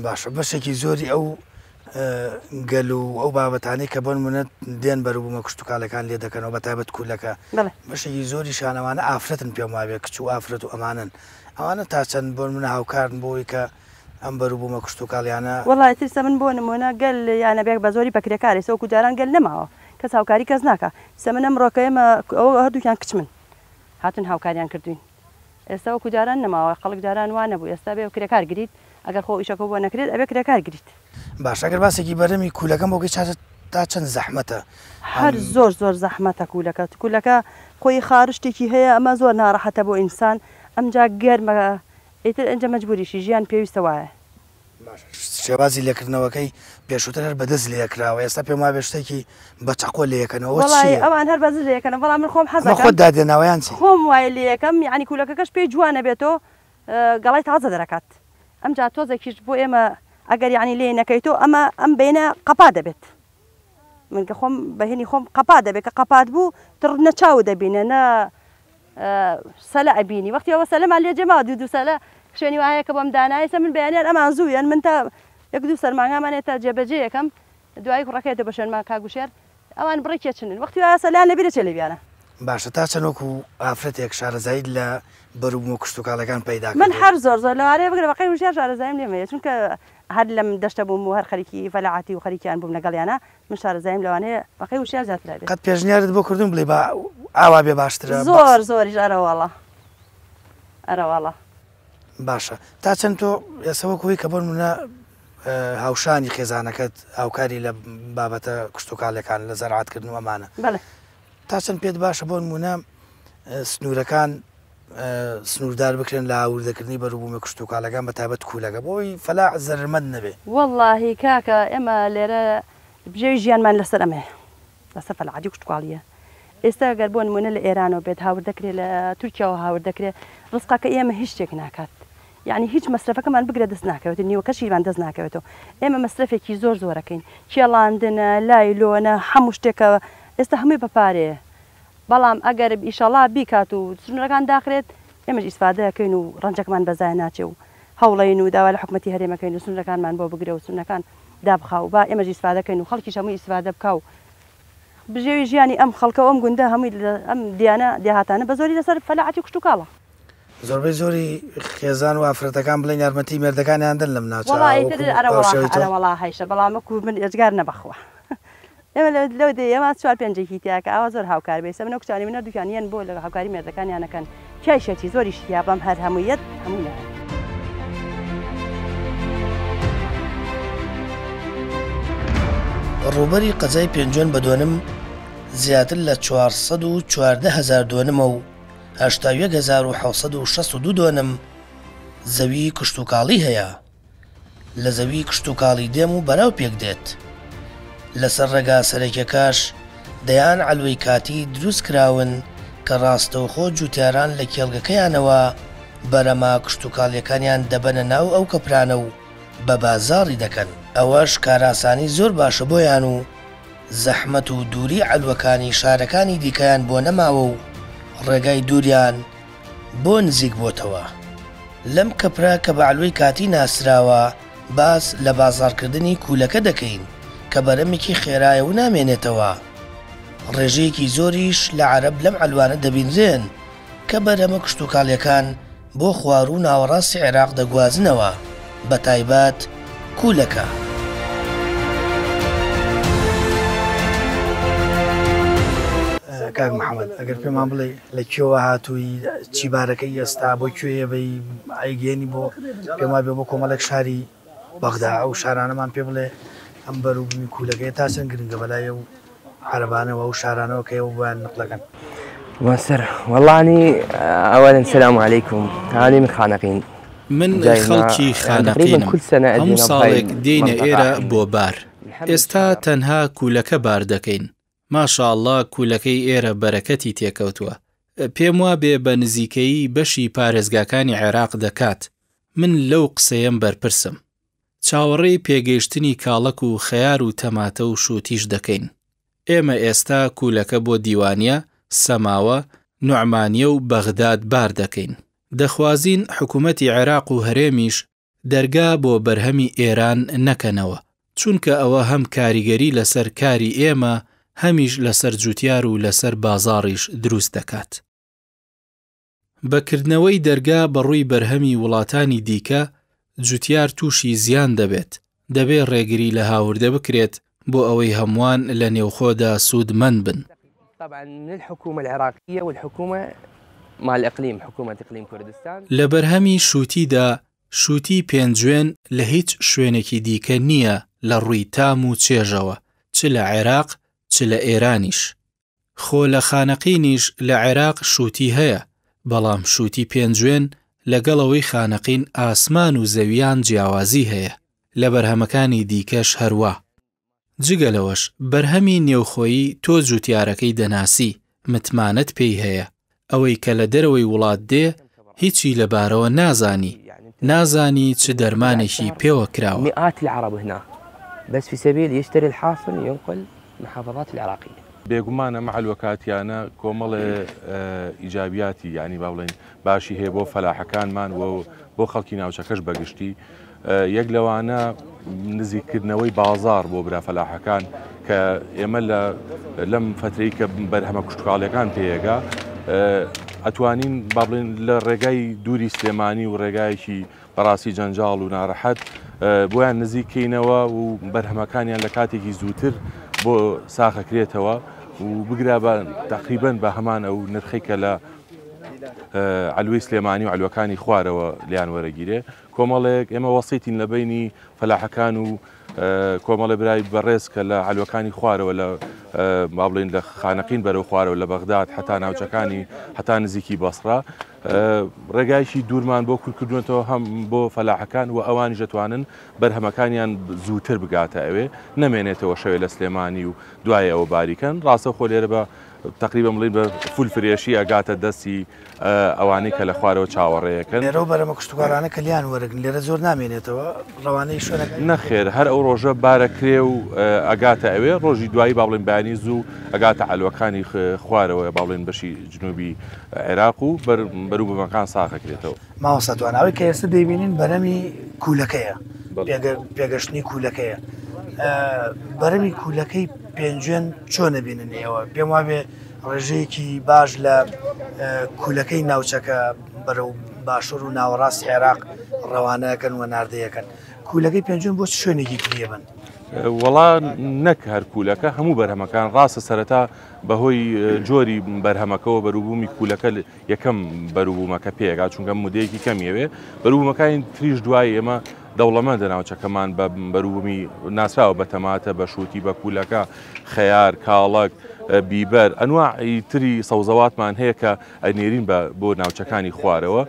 باشە بەشێکی زۆری ئەو گەل و ئەو بابەتانەی کە بۆ نمونە دێن بەروبوومە کشتوکاڵەکان لێ دەکەنەوە بە تایبەت کولەکە بەڵێ. بەشێکی زۆریشان ئەوانە ئافرەتن پێم وابێ کچ و ئافرەت و ئەمانەن ئەوانە تا چەند بۆ نمونە هاوکارن بۆ ئەوەی کە ئەم بەروبوومە کشتوکاڵیانە. وەڵا ئیتر من بۆ نمونە گەل یانە بێک بە زۆری بە کرێکار ئێستا وەکو جاران گەل نەماوە کەس هاوکاری کەس ناکا ئیستا من ئەمڕۆ کە ئێمە ئەوە هەردووکیان کچمن هاتن هاوکاریان کردوین ئێستا وەکو جاران نەماوە خەڵک جاران وا نەبوو ئێستا بێ کرێکار گریت ئەگەر خۆ ئیشەکەو بۆ نەکرێت ئەبێ کرێکار گریت. باشە ئەگەر باسێکی بەرهەمی کولەکەم بۆ بکەی تا چەند زەحمەتە هەر ئەم. زۆر زۆر زەحمەتە کولەکە کولەکە خۆی خارشتێکی هەیە ئەمە زۆر ناڕەحەتە بۆ ئینسان ئەمجا گەرمە ئیتر ئینجا مەجبوریشی ژیان پێویستە وایە. باشە شێوازی لێکردنەوەکەی پێشووتر هەر بە دەست لێکراوە ئێستا پێم وابێ شتێکی بە چەقۆ لێکەنەوە ئەوە وەڵایی چییە؟ ئەوان هەر بە دەست لێکەنەوە بەڵام من خۆم ئەمە حەزەکەم خۆت دادێناوە یان چی؟ خۆم وای لێکەم یانی کولەکەکەش پێی جوانە بێتۆ گەڵای تازە دەرەکات ئەمجا تۆزێکیش بۆ ئێمە ئەگەر یانی لێی نەکەیتۆ ئەمە ئەم بەینە قەپا دەبێت من کە خۆم بەهێنی خۆم قەپا دەبێت کە قەپات بوو تڕ نە چاو دەبینێ نە سەلە ئەبینی وەختی ئەوە سەلەمان لێ جێماوە دوو دوو سەلە شوێنی وایە کە بۆم دانایە سە من بەیانیان ئەمان زوو یان من تا یەک دوو سەرمانگامان تا جێبەجێ یەکەم دوایی کوڕەکەی تۆ بە شوێنمان کاک وشێر ئەوان بڕی کێچنن وەختی وایە سەلیان لەبیرە چێ لەبیانە. باشە تا چەند وەکو ئافرەتێک شارەزاییت لە بەروبوومە کشتوکاڵیەکان پەیدا من کردووە؟ هەر زۆر زۆر لەوانەیە بگرە بەقەی وشیار شارەزاییم لێم هەیە چونکە هەر لەم دەشتە بووم و هەر خەریکی فەلاعاتی و خەریکیان بووم لەگەڵیانا من شارەزاییم لەوانەیە بەقەی وشیار زیاتر هەبێت. قەت پێشنیارت بۆ کردوون بڵێی با ئاوا بێ باشترە بە زۆر قسە. زۆریش ئەرەواڵا ئەرەواڵا. باشە تا چەند تۆ ئێستا وەکو ئەوەی کە بۆ نموونە هاوشانی خێزانەکەت هاوکاری لە بابەتە کشتوکاڵیەکان لە زەرعاتکردن و ئەمانە بەڵێ. تا چەند پێت باشە بۆ نموونە سنوورەکان سنووردار بکرێن لە هاوردەکردنی بەروبوومە کشتوکاڵەکان بە تایبەت کوولەکە بۆ ئەوەی فەلاح زەرەرمەند نەبێ؟ وەڵاهی کاکە ئێمە لێرە بژێوی ژیانمان لەسەر ئەمەیە لەسەر فەلاحەتی و کشتوکاڵییە. ئێستا گەر بۆ نموونە لە ئێرانەوە بێت هاوردە کرێ لە تورکیاوە هاوردە کرێ ڕزقەکە ئێمە هیچ شتێک ناکات یعنی هیچ مەسرەفەکەمان بگرە دەست ناکەوێت نیوەکەشیمان دەست ناکەوێتەوە ئێمە مەسرەفێکی زۆر زۆرەکەین کێڵاندنە لایلۆنە هەموو شتێکە ئێستا هەمووی بە پارەیە بەڵام ئەگەر ئیشەڵا بیکات و سنوورەکان داخرێت ئێمەش ئیسفادە ئەکەین و ڕەنجەکەمان بە زایە ناچێ و هەوڵەین و داوا لە حکومەتی هەرێم ئەکەین و سنوورەکانمان بۆ بگرێ و سنوورەکان دابخا و با ئێمەش ئیسفادە کەین و خەڵکیش هەمووی ئیسفادە بکا و بژێوی ژیانی ئەم خەڵکە و ئەم گوندە هەمووی ئەم دیانە دێهاتانە بە زۆری لەسەر فەلاحەتی و کشتوکاڵە. زۆربەی زۆری خێزان و ئافرەتەکان بڵێن یارمەتی مێردەکانیان دەن لەم ناوچە وەڵا ئیتر وەکو ئەرە وەڵا هاوشێوەی تۆ؟ ئەرە وەڵا هەیشە بەڵام وەکو من ئێجگار نەبەخوا ئێمە لە لەو دێ ئێمە چوار پێنجێکی تیا کە ئاوا زۆر هاوکار بێ ئێستا من ئەو کچانەی من هەردووکیان یەن بۆ لە هاوکاری مێردەکانیان ئەکەن تیایشەتی زۆریش تیا بەم هەر هەمووی یەت هەمووی نایەن. ڕووبەری قەزای پێنجوێن بە دۆنم زیاتر لە 414 هەزار دۆنمە و 81762 دۆنم زەوی کشتوکاڵی هەیە. لە زەوی کشتوکاڵی دێم و بەراو پێکدێت. لەسەر ڕێگا سەرەکیەکەش دەیان عەلوەی کاتی دروست کراون کە ڕاستەوخۆ جوتیاران لە کێڵگەکەیانەوە بەرەما کشتوکاڵیەکانیان دەبەنە ناو ئەو کەپرانە و بە بازاڕی دەکەن. ئەوەش کارئاسانی زۆر باشە بۆیان و زەحمەت و دووری عەلوەکانی شارەکانی دیکەیان بۆ نەماوە و ڕێگای دووریان بۆ نزیک بۆتەوە. لەم کەپرە کە بە عەلوەی کاتی ناسراوە باس لە بازاڕکردنی کوولەکە دەکەین کە بەرەمێکی خێرایە و نامێنێتەوە. ڕێژەیەکی زۆریش لە عەرەب لەم عەلوانە دەبینرێن کە بەرهەمە کشتوکاڵیەکان بۆ خواروو و ناوەڕاستی عێراق دەگوازنەوە بەتایبەت کوولەکە. کاک محەمەد ئەگەر پێمان بڵێی لە کوێوە هاتووی چی بارەکەی ئێستا بۆ کوێ بەی ئەیگەیەنی بۆ پێم وابێ بۆ کۆمەڵێک شاری بەغدا ئەو شارانەمان پێ بڵێ ئەم بەروبوومی کوولەکەیە تا چەند گرنگە بەلای ئەو عەرەبانەوە ئەو شارانەوە کە ئێوە بۆیان نقلەکەن. ماستر والله اني اولا السلام عليكم اني من خانقين من خەڵکی خانەقینم، هەموو ساڵێک دێینە ئێرە بۆ بار، ئێستا تەنها کوولەکە بار دەکەین، ماشاءاللە کولەکەی ئێرە بەرەکەتی تێکەوتوە پێم وابێ بە نزیکەیی بەشی پارێزگاکانی عێراق دەکات من لەو قسەیەم بەرپرسم چاوەڕێی پێگەیشتنی کاڵەک و خەیار و تەماتە و شوتیش دەکەین ئێمە ئێستا کولەکە بۆ دیوانیە، سەماوە، نوعمانیە و بەغداد بار دەکەین دەخوازین حکومەتی عێراق و هەرێمیش دەرگا بۆ بەرهەمی ئێران نەکەنەوە، چونکە ئەوە هەم کاریگەری لەسەر کاری ئێمە هەمیش لەسەر جوتیار و لەسەر بازاڕیش دروست دەکات. بە کردنەوەی دەرگا بەڕووی بەرهەمی وڵاتانی دیکە، جوتیار تووشی زیان دەبێت، دەبێ ڕێگری لە هاوردە بکرێت بۆ ئەوەی هەمووان لە نێوخۆدا سوودمەند بن. لە بەرهەمی شووتیدا، شووتی پێنجوێن لە هیچ شوێنێکی دیکە نییە لە ڕووی تام و چێژەوە، چ لە عێراق چ لە ئێرانیش. خۆ لە خانەقینیش لە عێراق شووتی هەیە، بەڵام شووتی پێنجوێن لەگەڵ ئەوەی خانەقین ئاسمان و زەویان جیاوازی هەیە، لە بەرهەمەکانی دیکەش هەروا. جگە لەوەش بەرهەمی نێوخۆیی تۆ جووتیارەکەی دەناسی، متمانەت پێی هەیە، ئەوەی کە لە دەرەوەی وڵات دێ هیچی لەبارەوە نازانی، نازانی چ دەرمانێکی پێوە کراوە. بێگومان ئەم عەلوە کاتیانە کۆمەڵێ ئیجابیاتی یانی با بڵێین باشی هەیە بۆ فەلاحەکانمان و بۆ خەڵکی ناوچەکەش بەگشتی یەک لەوانە نزیککردنەوەی بازار بۆ برا فەلاحەکان کە ئێمە لە لەم فترەی کە بەرهەمە کوشتکاڵیەکان پێیەگا ئەتوانین با بڵێن لە ڕێگای دووری سلێمانی و ڕێگایەکی بەڕاستی جەنجاڵ و ناڕەحەت بۆیان نزیک کەینەوە و بەرهەمەکانیان لە کاتێکی زووتر بۆ ساخەکرێتەوە و بگرا بە تقریبن بە هەمان ئەو نرخی کە لە عەلوەی سلێمانی و عەلوەکانی خوارەوە لیان وەرەگیرێ کۆمەڵێک ئێمە وەسیتین لە بینی فەلاحەکان و کۆمەڵێ برای بەڕێز کە لە عەلوەکانی خوارەوە لە با بڵێین لە خانەقین بەرەو خوارەوە لە بەغداد حتا ناوچەکانی حتا نزیکی بەسڕە. ڕێگایەکی دوورمان بۆ کورتکردوونەتەوە هەم بۆ فەلاحەکان و ئەوانیش دەتوانن بەرهەمەکانیان زووتر بگاتە ئەوێ نەمێنێتەوە شەوێ لە سلێمانی و دوای ئەوە باریکەن ڕاستەوخۆ لێرە بە تەقریبەن بڵێین بە فول فرێشی ئەگاتە دەستی ئەوانەی کە لە خوارەوە چاوەڕێیەکەن. لێرە ئەو بەرهەمە کشتوکاڵانە کە لێیان وەرەگرن لێرە زۆر نامێنێتەوە ڕەوانەی شوێنەکانی دیکە. نەخێر هەر ئەو ڕۆژە بارەکرێ و ئەگاتە ئەوێ ڕۆژی دوایی با بڵێین بەیانی زوو ئەگاتە عەلوەکانی خوارەوە با بڵێین بەشی جنوبی عێراق و بەروبوومەکان ساغ ئەکرێتەوە. مامۆستا توانا ئەوەی کە ئێستا دەیبینین بەرەمی کوولەکەیە پێگەشتنی کوولەکەیە بەرەمی کوولەکەی پێنجوێن چۆن نەبینن ئێوە پێم وابێ ڕێژەیەکی باش لە کوولەکەی ناوچەکە بەرەو باشوور و ناوەڕاستی عێراق ڕەوانەکەن و ناردەیەکەن کوولەکەی پێنجوێن بۆ شوێنێکی تریە بن وەڵا نەک هەر کوولەکە هەموو بەرهەمەکان ڕاستە سەرەتا بەهۆی جۆری بەرهەمەکەەوە بەروبوومی کوولەکە یەکەم بەروبوومەکە پێگا چونکە مودەیەکی کەم یەوێ بەروبوومەکانی تریش دوای ئێمە دەوڵەمەندە ناوچەکەمان بە بەروبوومی ناسراوە بە تەماتە بە شووتی بە کوولەکە خەیار کاڵەک بیبەر ئەنواعی تری سەوزەواتمان هەیە کە ئەنێرین بە بۆ ناوچەکانی خوارەوە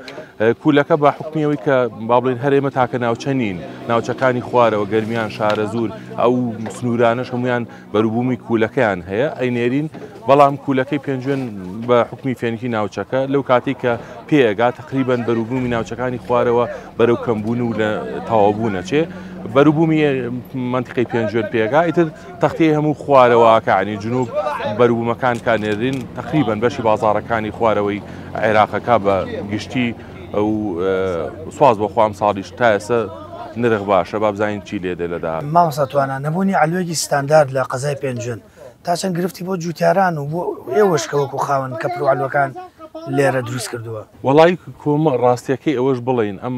کوولەکە بە حکمی ئەوەی کە با بڵێن هەر ئێمە تاکە ناوچە نین ناوچەکانی خوارەوە گەرمیان شارەزوور ئەو سنوورانەش هەمویان بەروبوومی کوولەکەیان هەیە ئەینێرین، بەڵام کوولەکەی پێنجوێن بە حوکمی فێنکی ناوچەکە لەو کاتەی کە پێ ئەگا تەقریبەن بەروبوومی ناوچەکانی خوارەوە بەرەو کەمبوون و لە تەواوبوون ئەچێ بەروبوومی مەنتیقەی پێنجوێن پێگا ئیتر تەختیەی هەموو خوارەوە ئەکا یانی جنوب بەروبوومەکان کا نێرین تەقریبەن بەشی بازاڕەکانی خوارەوەی عێراقەکە بە گشتی و سواز بۆ خوا ئەمساڵیش تا ئێستا نرخ باشە با بزانین چی لێ دێ لە داهاتوو. مامۆستا توانا، نەبوونی عەلوەیەکی ستاندارد لە قەزای پێنجوێن تا چەند گرفتی بۆ جووتیاران و بۆ ئێوەش کە وەکو خاوەن کەپر و عەلوەکان لێرە دروست کردووە؟ وەڵایی کۆمە ڕاستیەکەی ئەوەش بڵێین ئەم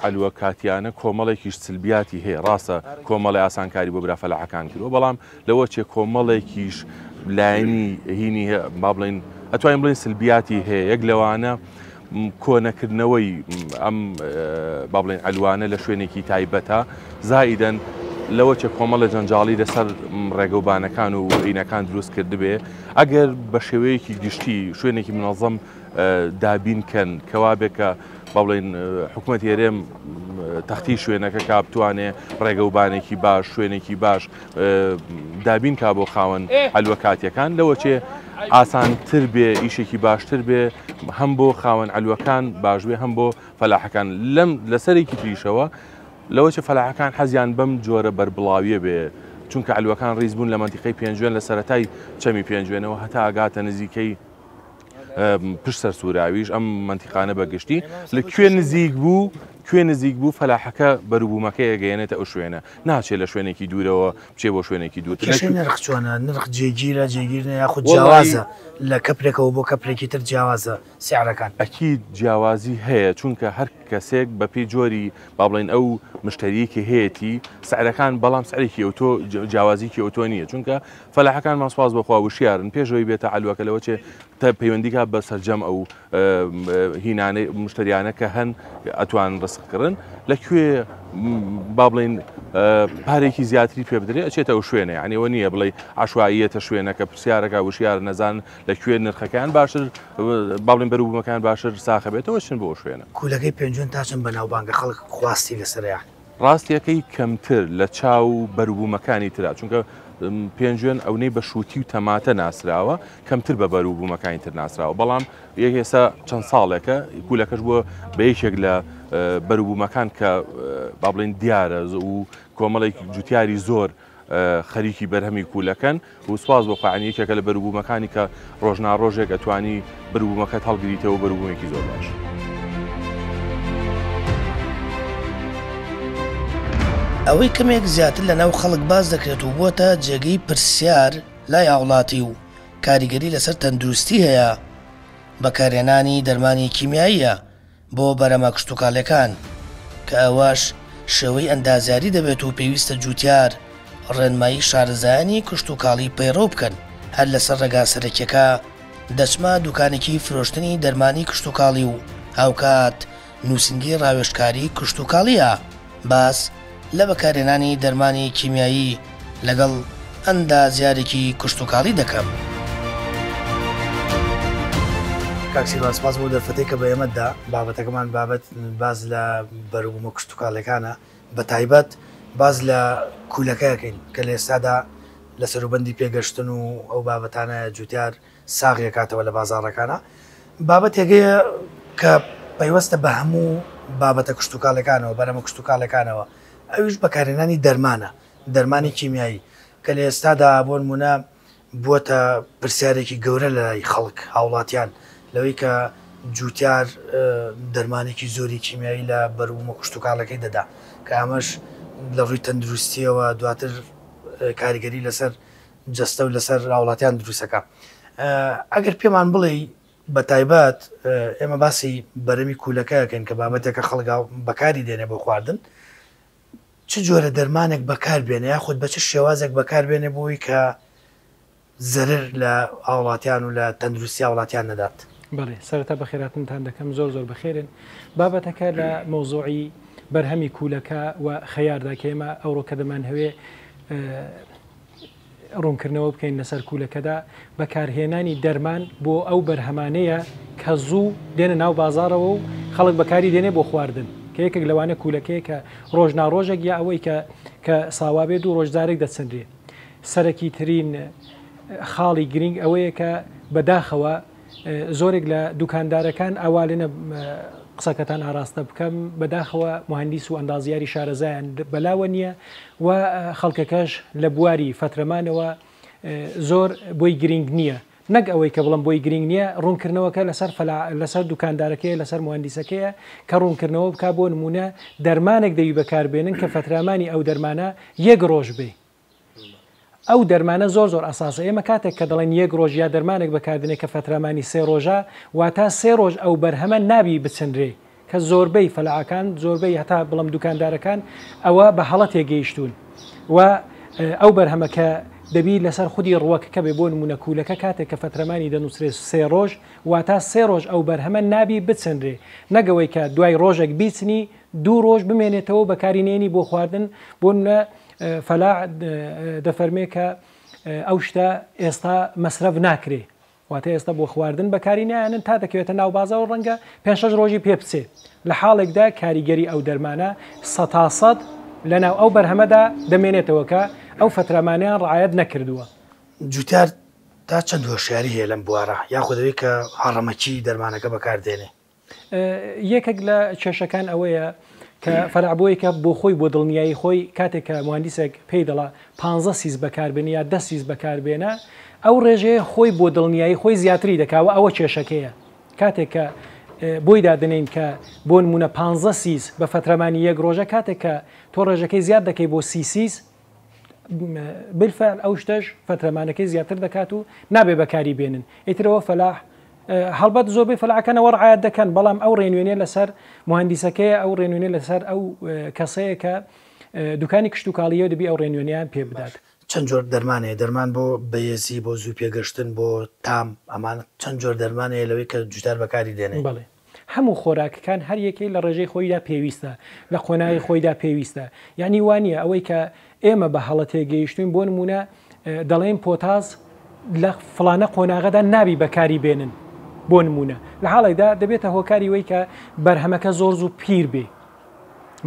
عەلوە کاتیانە کۆمەڵێکیش سلبیاتی هەیە ڕاستە کۆمەڵێ ئاسانکاری بۆ برا فەلاحەکان کردووە بەڵام لەوە چێ کۆمەڵێکیش لایەنی هینی هەیە با بڵێین ئەتوانین بڵێین سلبیاتی هەیە یەک لەوانە کۆنەکردنەوەی ئەم با بڵێین عەلوانە لە شوێنێکی تایبەتە زائیدەن لەوە چێ کۆمەڵە جەنجاڵی لەسەر ڕێگەوبانەکان و ئینەکان دروست کردبێ ئەگەر بە شێوەیەکی گشتی شوێنێکی منەظەم دابین کەن کەوا بێ کە با بڵێین حکوومەت هێرێم تەختی شوێنەکە کا بتوانێ ڕێگەوبانێکی باش شوێنێکی باش دابین کا بۆ خاوەن عەلوە کاتیەکان لەوە چێ ئاسانتر بێ ئیشێکی باشتر بێ هەم بۆ خاوەن عەلوەکان باش بێ هەم بۆ فەلاحەکان لەم لەسەرێکی تریشەوە لەوە چێ فەلاحەکان حەزیان بەم جۆرە بەربڵاویە بێ چونکە عەلوەکان ڕیز بوون لە مەنتیقەی پێنجوێن لە سەرەتای چەمی پێنجوێنەوە هەتا ئەگاتە نزیکەی پشت سەر سوراویش ئەم مەنتیقانە بە گشتی لە کوێ نزیک بوو کوێ نزیک بوو فەلاحەکە بەروبوومەکەی ئەگەیەنێتە ئەو شوێنە ناچێت لە شوێنێکی دوورەوە بچێ بۆ شوێنێکی دوورتر. کێشەی نرخ چۆنە؟ نرخ جێگیرە جێگیر نیە یاخود جیاوازە لە کەپرێکەوە بۆ کەپرێکی تر جیاوازە سعرەکان؟ ئەکید جیاوازی هەیە چونکە هەر کەسێک بەپێی جۆری با بڵێین ئەو مشتەریەی کە هەیەتی سعرەکان بەڵام سعرێکی ئەوتۆ جیاوازیکی ئەوتۆ نییە چونکە فەلاحەکانمان سوپاس بۆ خوا وشیارن پێش ئەوەی بێتە عەلوەکە لەوە چێ پەیوەندی کا بە سەرجەم ئەو هینانەی مشتریانە کە هەن ئەتوان ڕسق کڕن لە کوێ با بڵین پارێکی زیاتری پێ بدرێ ئەچێتە ئەو شوێنە یعنی ئەوە نییە بڵێ عشوائیەتە شوێنەکە پرسیارەکە وشیار نەزان لە کوێ نرخەکان باشتر با بڵێن بەروبوومەکان باشتر ساخە بێتەوە چن بۆ شوێنە. کولەکەی پێنجوێن تا چەند بەناوبانگە خەڵک خواستی لەسەرە یان. ڕاستیەکەی کەمتر لە چاو بەروبوومەکانی ترا چونکە پێنجوێن ئەونەی بە شووتی و تەماتە ناسراوە کەمتر بە بەروبوومەکانی تر ناسراوە بەڵام یەک ئێستا چەند ساڵێکە کولەکەش بووە بە یەکێک لە بەروبوومەکان کە با بڵێن دیارە و کۆمەڵێک جوتیاری زۆر خەریکی بەرهەمی کولەکەن و سوپاس بۆ خوا یانی یەکێکە لە بەروبوومەکانی کە ڕۆژ نا ڕۆژێک ئەتوانی بەروبوومەکەت هەڵگریتەوە بەروبوومێکی زۆر باش. ئەوەی کەمێک زیاتر لەناو خەڵک باس دەکرێت و بووەتە جێگەی پرسیار لای هاوڵاتی و کاریگەری لەسەر تەندروستی هەیە، بەکارهێنانی دەرمانی کیمیاییە بۆ بەرهەمە کشتوکاڵیەکان، کە ئەوەش شێوەی ئەندازیاری دەبێت و پێویستە جوتیار ڕێنمایی شارەزایانی کشتوکاڵی پەیڕەو بکەن، هەر لەسەر ڕێگا سەرەکیەکە دەچمە دوکانێکی فرۆشتنی دەرمانی کشتوکاڵی و هاوکات نوسینگەی ڕاوێژکاری کشتوکاڵیە باس لە بەکارهێنانی دەرمانی کیمیایی لەگەڵ ئەندازیارێکی کشتوکاڵی دەکەم. کاک سیروان سپاس بۆ دەرفەتەی کە بە ئێمەت دا، بابەتەکەمان بابەت باس لە بەروبوومە کشتوکاڵیەکانە بە تایبەت باس لە کولەکە ئەکەین کە لە ئێستادا لە سەروبەندی پێگەشتن و ئەو بابەتانە جوتیار ساغی ئەکاتەوە لە بازاڕەکانا بابەتێک هەیە کە پەیوەستە بە هەموو بابەتە کشتوکاڵەکانەوە بەرەمە کشتوکاڵەکانەوە ئەویش بەکارهێنانی دەرمانە دەرمانی کیمیایی کە لە ئێستادا بۆ نمونە بووەتە پرسیارێکی گەورە لەلای خەڵک، هاوڵاتیان، لەوەی کە جووتیار دەرمانێکی زۆری کیمیایی لە بەروبوومە کشتوکاڵەکەی دەدا، کە ئەمەش لە ڕووی تەندروستییەوە دواتر کاریگەری لەسەر جەستە و لەسەر هاوڵاتیان دروستەکا. ئەگەر پێمان بڵێی بە تایبەت ئێمە باسی بەرەمی کوولەکە ئەکەین کە بابەتێکە خەڵک بەکاری دێنێ بۆ خواردن، چ جۆرە دەرمانێک بەکار بێنێ یاخود بە چ شێوازێک بەکار بێنێ بۆ ئەوەی کە زەرەر لە هاوڵاتیان و لە تەندروستی هاوڵاتیان نەدات؟ بەڵێ سەرەتا بەخێراتنتان دەکەم زۆر زۆر بەخێرن بابەتەکە لە مەوزوعی بەرهەمی کوولەکە و خەیاردا کە ئێمە ئەوڕۆ کە دەمانهەوێ ڕوونکردنەوە بکەین لەسەر کوولەکەدا، بەکارهێنانی دەرمان بۆ ئەو بەرهەمانەیە کە زوو دێنە ناو بازاڕەوە و خەڵک بەکاری دێنێ بۆ خواردن، کە یەکێک لەوانە کوولەکەیە کە ڕۆژ نا ڕۆژێک یا ئەوەی کە کە ساوا بێ دوو ڕۆژ جارێک دەچنرێ. سەرەکی ترین خاڵی گرینگ ئەوەیە کە بەداخەوە زۆرێک لە دوکاندارەکان ئاوا لێنە قسەکەتان ئاراستە بکەم بەداخەوە موهەندیس و ئەندازیاری شارەزایان بەلاوە نییە و خەڵکەکەش لە بواری فەترەمانەوە زۆر بۆی گرینگ نییە نەک ئەوەی کە بڵم بۆی گرینگ نییە ڕوونکردنەوەکە لەسەر فەلا لەسەر دوکاندارەکەی لەسەر موهەندیسەکەیە کە ڕوونکردنەوە بک بۆ نمونە دەرمانێک دەوی بەکاربێنن کە فەترامانی ئەو دەرمانە یەک ڕۆژ بێ ئەو دەرمانە زۆر زۆر ئەساسە ئێمە کاتێک کە دەڵێن یەک ڕۆژ یا دەرمانێک بەکاردێنێ کە فەترەمانی سێ ڕۆژە واتا سێ ڕۆژ ئەو بەرهەمە نابی بچنرێ کە زۆربەی فەلاعەکان زۆربەی هەتا بڵم دوکاندارەکان ئەوە بە هەڵە تێگەیشتوون و ئەو بەرهەمە کە دەبی لەسەر خودی ڕوەکەکە بێ بۆ نمونە کوولەکە کاتێک کە فەترەمانی دەنووسرێ سێ ڕۆژ واتا سێ ڕۆژ ئەو بەرهەمە نابی بچنرێ نەگەوەی کە دوای ڕۆژێک بیچنی دوو ڕۆژ بمێنێتەوە بەکاری نێنی بۆ خواردن بۆ نمونە فەلاح دەفەرمێ کە ئەو شتە ئێستا مەسرەف ناکرێ واتە ئێستا بۆ خواردن بەکاری نایەنن تا دەکەوێتە ناو بازاڕ و ڕەنگە پێ شەش ڕۆژی پێ بچێ لە حاڵێکدا کاریگەری ئەو دەرمانە سەتا سەد لەناو ئەو بەرهەمەدا دەمێنێتەوە کە ئەو فەترەمانیان ڕعایەت نەکردووە. جوتیار تا چەند هۆشیاری هەیە لەم بوارە یاخود ئەوەی کە هەڕەمەکی دەرمانەکە بەکار دێنێ؟ یەکێک لە کێشەکان ئەوەیە کە فەرع بۆیکە بۆ خۆی بۆ دڵنیایی خۆی کاتێک کە مهندسێک پێی دەڵا 15 سیس بەکاربێنە یا 10 سیس بەکاربێنە ئەو ڕێژەیە خۆی بۆ دڵنیایی خۆی زیاتری دەکاوە ئەوە کێشەکەیە کاتێک کە بۆی دادنین کە بۆ نمونە 15 سیس بە فەترەمانی یەک ڕۆژە کاتێک کە تۆ ڕێژەکەی زیاد دەکەی بۆ سی سیس بالفعل ئەو شتەش فەترەمانەکەی زیاتر دەکات و نابێ بەکاری بێنن ئیترەوە فەلاح هەڵبەت زۆربەی فەلاحەکانەوە ڕعایەت دەکەن بەڵام ئەو ڕێنوێنێ لەسەر مهندیسەکەیە ئەو ڕێنوێنێ لەسەر ئەو کەسەیە کە دوکانی کشتوکاڵیەوە دەبی ئەو ڕێنوێنیان پێ بدات. چەند جۆر دەرمان هەیە دەرمان بۆ بەهێزی بۆ زوو پێگەشتن بۆ تام ئەمانە چەند جۆر دەرمان هەیە لەوەی کە جوتیار بەکاری دێنێ؟ بەڵێ هەموو خۆراکەکان هەر یەکەی لە ڕێژەی خۆیدا پێویستە، لە قۆناغی خۆیدا پێویستە. یانی وا نییە ئەوەی کە ئێمە بە هەڵە تێگەیشتووین بۆ نموونە دەڵێین پۆتاس لە فڵانە قۆناغەدا نابی بەکاری بێنن بۆ نموونە لە حاڵێکدا دەبێتە هۆکاری وەی کە بەرهەمەکە زۆر زوو پیر بێ.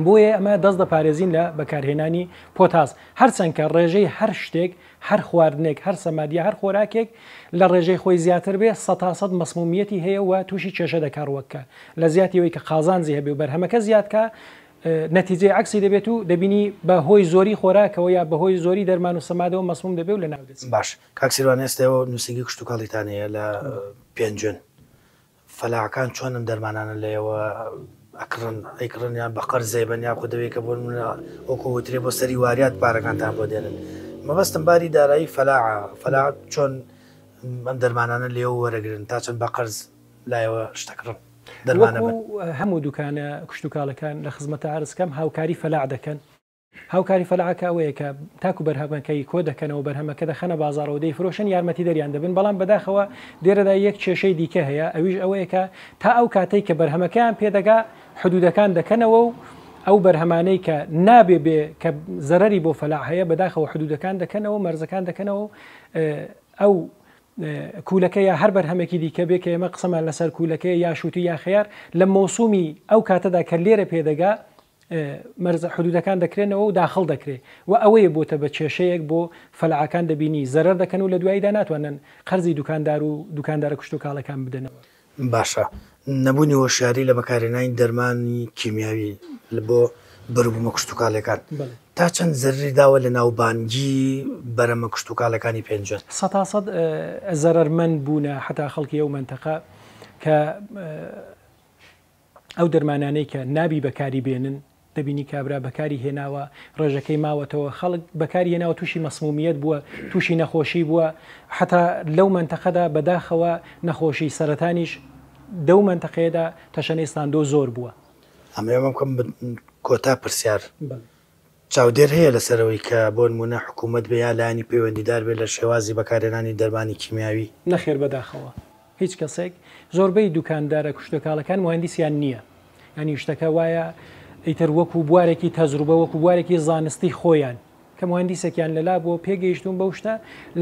بۆیە ئەمە دەست دەپارێزین لە بەکارهێنانی پۆتاس هەرچەند کە ڕێژەی هەر شتێک هەر خواردنێک، هەر سەماد یا هەر خۆراکێک لە ڕێژەی خۆی زیاتر بێ سەتاسەد مەسمومیەتی هەیە و تووشی کێشە دەکا ڕوەککە لە زیاتی ئەوەی کە قازانجی هەبێ و بەرهەمەکە زیاد کا نەتیجەی عەکسی دەبێت و دەبینی بە هۆی زۆری خۆراکەوە یا بە هۆی زۆری دەرمان و سەمادەوە مەسموم دەبێ و لەناو دەچێ. باش کاک سیروان ئێستا ئێوە نووسینگەی کشتوکاڵیتان هەیە لە پێنجوێن فەلاحەکان چۆن ئەم دەرمانانە لە ئێوە ئەکڕن ئەیکڕن یان بە قەرز ئەیبەن یاخود ئەوەی کە بۆ نمونە وەکو وترێ بۆ سەری واریات پارەکانتان بۆ دێنن مەبەستم باری دارایی فەلاحە فەلاح چۆن ئەم دەرمانانە لێوە وەرەگرن تا چەند بە قەرز لایەوە شتەکڕن دەرمانە بن هەموو دوکانە کشتوکاڵەکان لە خزمەتە عەرز کەم هاوکاری فەلاح دەکەن هاوکاری فەلاحەکە ئەوەیە کە تاکو بەرهەمەکەی کۆ دەکەنەوە بەرهەمەکە دەخەنە بازاڕەوە دەیفرۆشن یارمەتیدەریان دەبن، بەڵام بەداخەوە لێرەدا یەک کێشەی دیکە هەیە ئەویش ئەوەیە کە تا ئەو کاتەی کە بەرهەمەکەیان پێدەگا حدودەکان دەکەنەوە و ئەو بەرهەمانەی کە نابێ بێ کە زەرەری بۆ فەلاح هەیە بەداخەوە حدودەکان دەکەنەوە مەرزەکان دەکەنەوە و ئەو. کوولەکە یا هەر بەرهەمێکی دیکە بێ کە ئێمە قسەمان لەسەر کوولەکەیە یا شووتی یا خەیار لە مەوسومی ئەو کاتەدا کە لێرە پێدەگا مەرزە حدودەکان دەکرێنەوە و داخڵ دەکرێ و ئەوەیە بۆتە بە کێشەیەک بۆ فەلاحەکان دەبینی زەرەر دەکەن و لە دواییدا ناتوانن قەرزی دوکاندار و دوکاندارە کشتوکاڵەکان بدەنەوە. باشە نەبوونی هۆشیاری لە بەکارهێنانی دەرمانی کیمیاوی بۆ بەروبوومە کشتوکاڵیەکان تا چەند زەرری داوە لە ناوبانگی بەرەمە کشتوکاڵەکانی پێنجوێن؟ سەتاسەد زەرەرمەند بوونە حەتا خەڵکی ئەو مەنتەقە کە ئەو دەرمانانەی کە نابی بەکاری بێنن دەبینی کابرا بەکاری هێناوە ڕێژەکەی ماوەتەوە خەڵک بەکاری هێناوە تووشی مەسمومیەت بووە تووشی نەخۆشی بووە حتا لەو مەنتەقەدا بەداخەوە نەخۆشی سەرەتانیش دەو مەنتەقەیەدا تەشەنەی ستاندۆ زۆر بووە. ئەمەوێ بکەم بە کۆتا پرسیار چاودێر هەیە لەسەر ئەوەی کە بۆ نموونە حکوومەت بێ یا لایەنی پەیوەندیدار بێ لە شێوازی بەکارهێنانی دەرمانی کیمیاوی؟ نەخێر بەداخەوە هیچ کەسێک، زۆربەی دوکاندارە کشتوکاڵەکان موهەندیسیان نییە، یانی شتەکە وایە ئیتر وەکو بوارێکی تەجروبە وەکو بوارێکی زانستی خۆیان کە موهەندیسێکیان لەلا بووە پێگەیشتوون بەو شتە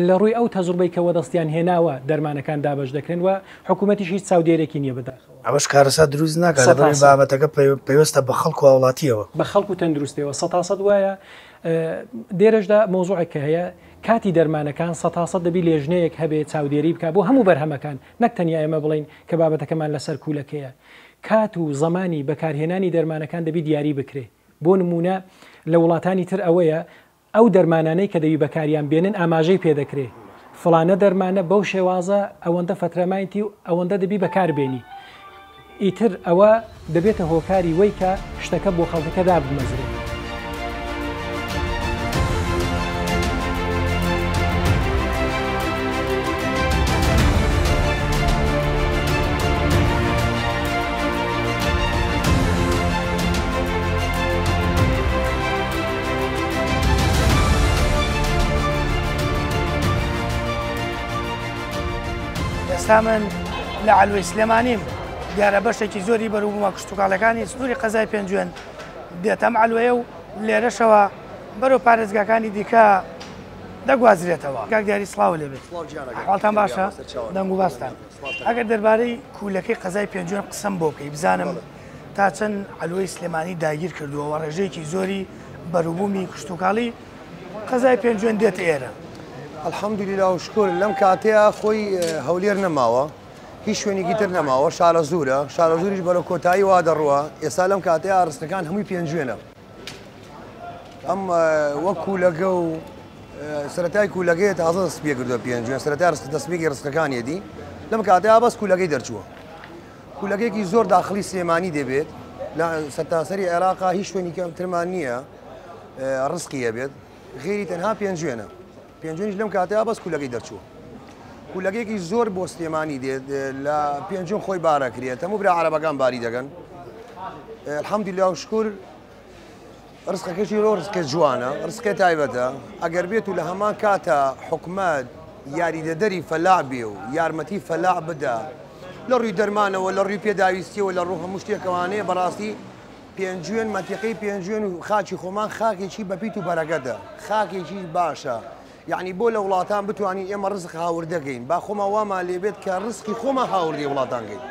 لە ڕووی ئەو تەجروبەی کە وەدەستیان هێناوە دەرمانەکان دابەش دەکرێن و حکوومەتیش هیچ چاودێرێکی نییە بەداخەوە. ئەوەش کارەسات دروست ناکات لەبەرئەوەی بابەتەکە پەیوەستە بە خەڵک و هاوڵاتییەوە. بە خەڵک و تەندروستیەوە سەتاسەد وایە دێرەشدا مەوزوعێک کە هەیە کاتی دەرمانەکان سەتاسەد دەبی لێژنەیەک هەبێ چاودێری بکا بۆ هەموو بەرهەمەکان نەک تەنیا ئێمە بڵێین کە بابەتەکەمان لەسەر کوولەکەیە کات و زەمانی بەکارهێنانی دەرمانەکان دەبی دیاری بکرێ بۆ نموونە لە وڵاتانی تر ئەوەیە ئەو دەرمانانەی کە دەبی بەکاریان بێنن ئاماژەی پێ دەکرێ فڵانە دەرمانە بەو شێوازە ئەوەندە فەترە مایتی و ئەوەندە دەبی بەکار بێنی ئیتر ئەوە دەبێتە هۆکاری وەی کە شتەکە بۆ خەڵکەکە دابمەزرێ. ئێستا من لە عەلوەی سلێمانیم دیارە بەشێکی زۆری بەروبوومە کشتتوکاڵەکانی سنووری قەزای پێنجوێن دێتە ئەم عەلوەیە و لێرەشەوە بەرەو پارێزگاکانی دیکە دەگوازرێتەوە. کاک دیاری سڵاو لێبێت ئەحواڵتان باشە دەنگ و باستان ئەگەر دەربارەی کوولەکەی قەزای پێنجوێن قسەم بۆ بکەی بزانم تا چەند عەلوەی سلێمانی داگیر کردووە و ڕێژەیەکی زۆری بەروبوومی کشتوکاڵی قەزای پێنجوێن دێتە ئێرە. الحمدللە و شکر لەم کاتەیە خۆی هەولێر نەماوە هیچ شوێنێکی تر نەماوە شارەزوورە شارەزووریش بەرەو کۆتایی وا دەڕوا ئێستا لەم کاتەیە ڕستەکان هەمووی پێنجوێنە ئەم وەک کوولەگە و سەرەتای کوولەگەیە تازە دەست پێ کردووە پێنجوێن سەرەتای ڕست دەستپێکی ڕستەکانیەتی لەم کاتەیە بەس کوولەگەی دەرچووە کوولەگەیەکی زۆر داخلی سلێمانی دەبێت لە سەرتاسەری عێراقا هیچ شوێنی کەمترمان نییە ڕزقی هەبێت غێری تەنها پێنجوێنە پێنجوێنیش لەم کاتەیا بەس کولەکەی دەرچووە کولەکەیەکی زۆر بۆ سلێمانی دێت لە پێنجوێن خۆی بارەکرێت هەموو برا عەرەبەکان باری دەکەن الحمدلله و شکر ڕزقەکەشی ڕۆ ڕزقێ جوانە ڕزقێ تایبەتە ئەگەر بێت و لە هەمان کاتە حکومەت یاریدەدەری فەلاح بێ و یارمەتی فەلاح بدا لە ڕووی دەرمانەوە لە ڕووی پێداویستیەوە لە ڕوو هەموو شتێکەوانەیە بەڕاستی پێنجوێن مەنتیقەی پێنجوێن و خاکی خۆمان خاکێکی بەپیت و بەرەکەتە خاکێکی باشە یعنی بۆ لە وڵاتان بتوانین ئێمە ڕزق هاوردەکەین با خۆمان وامان لێبێت کە ڕزقی خۆمان هاوردەی وڵاتان کەین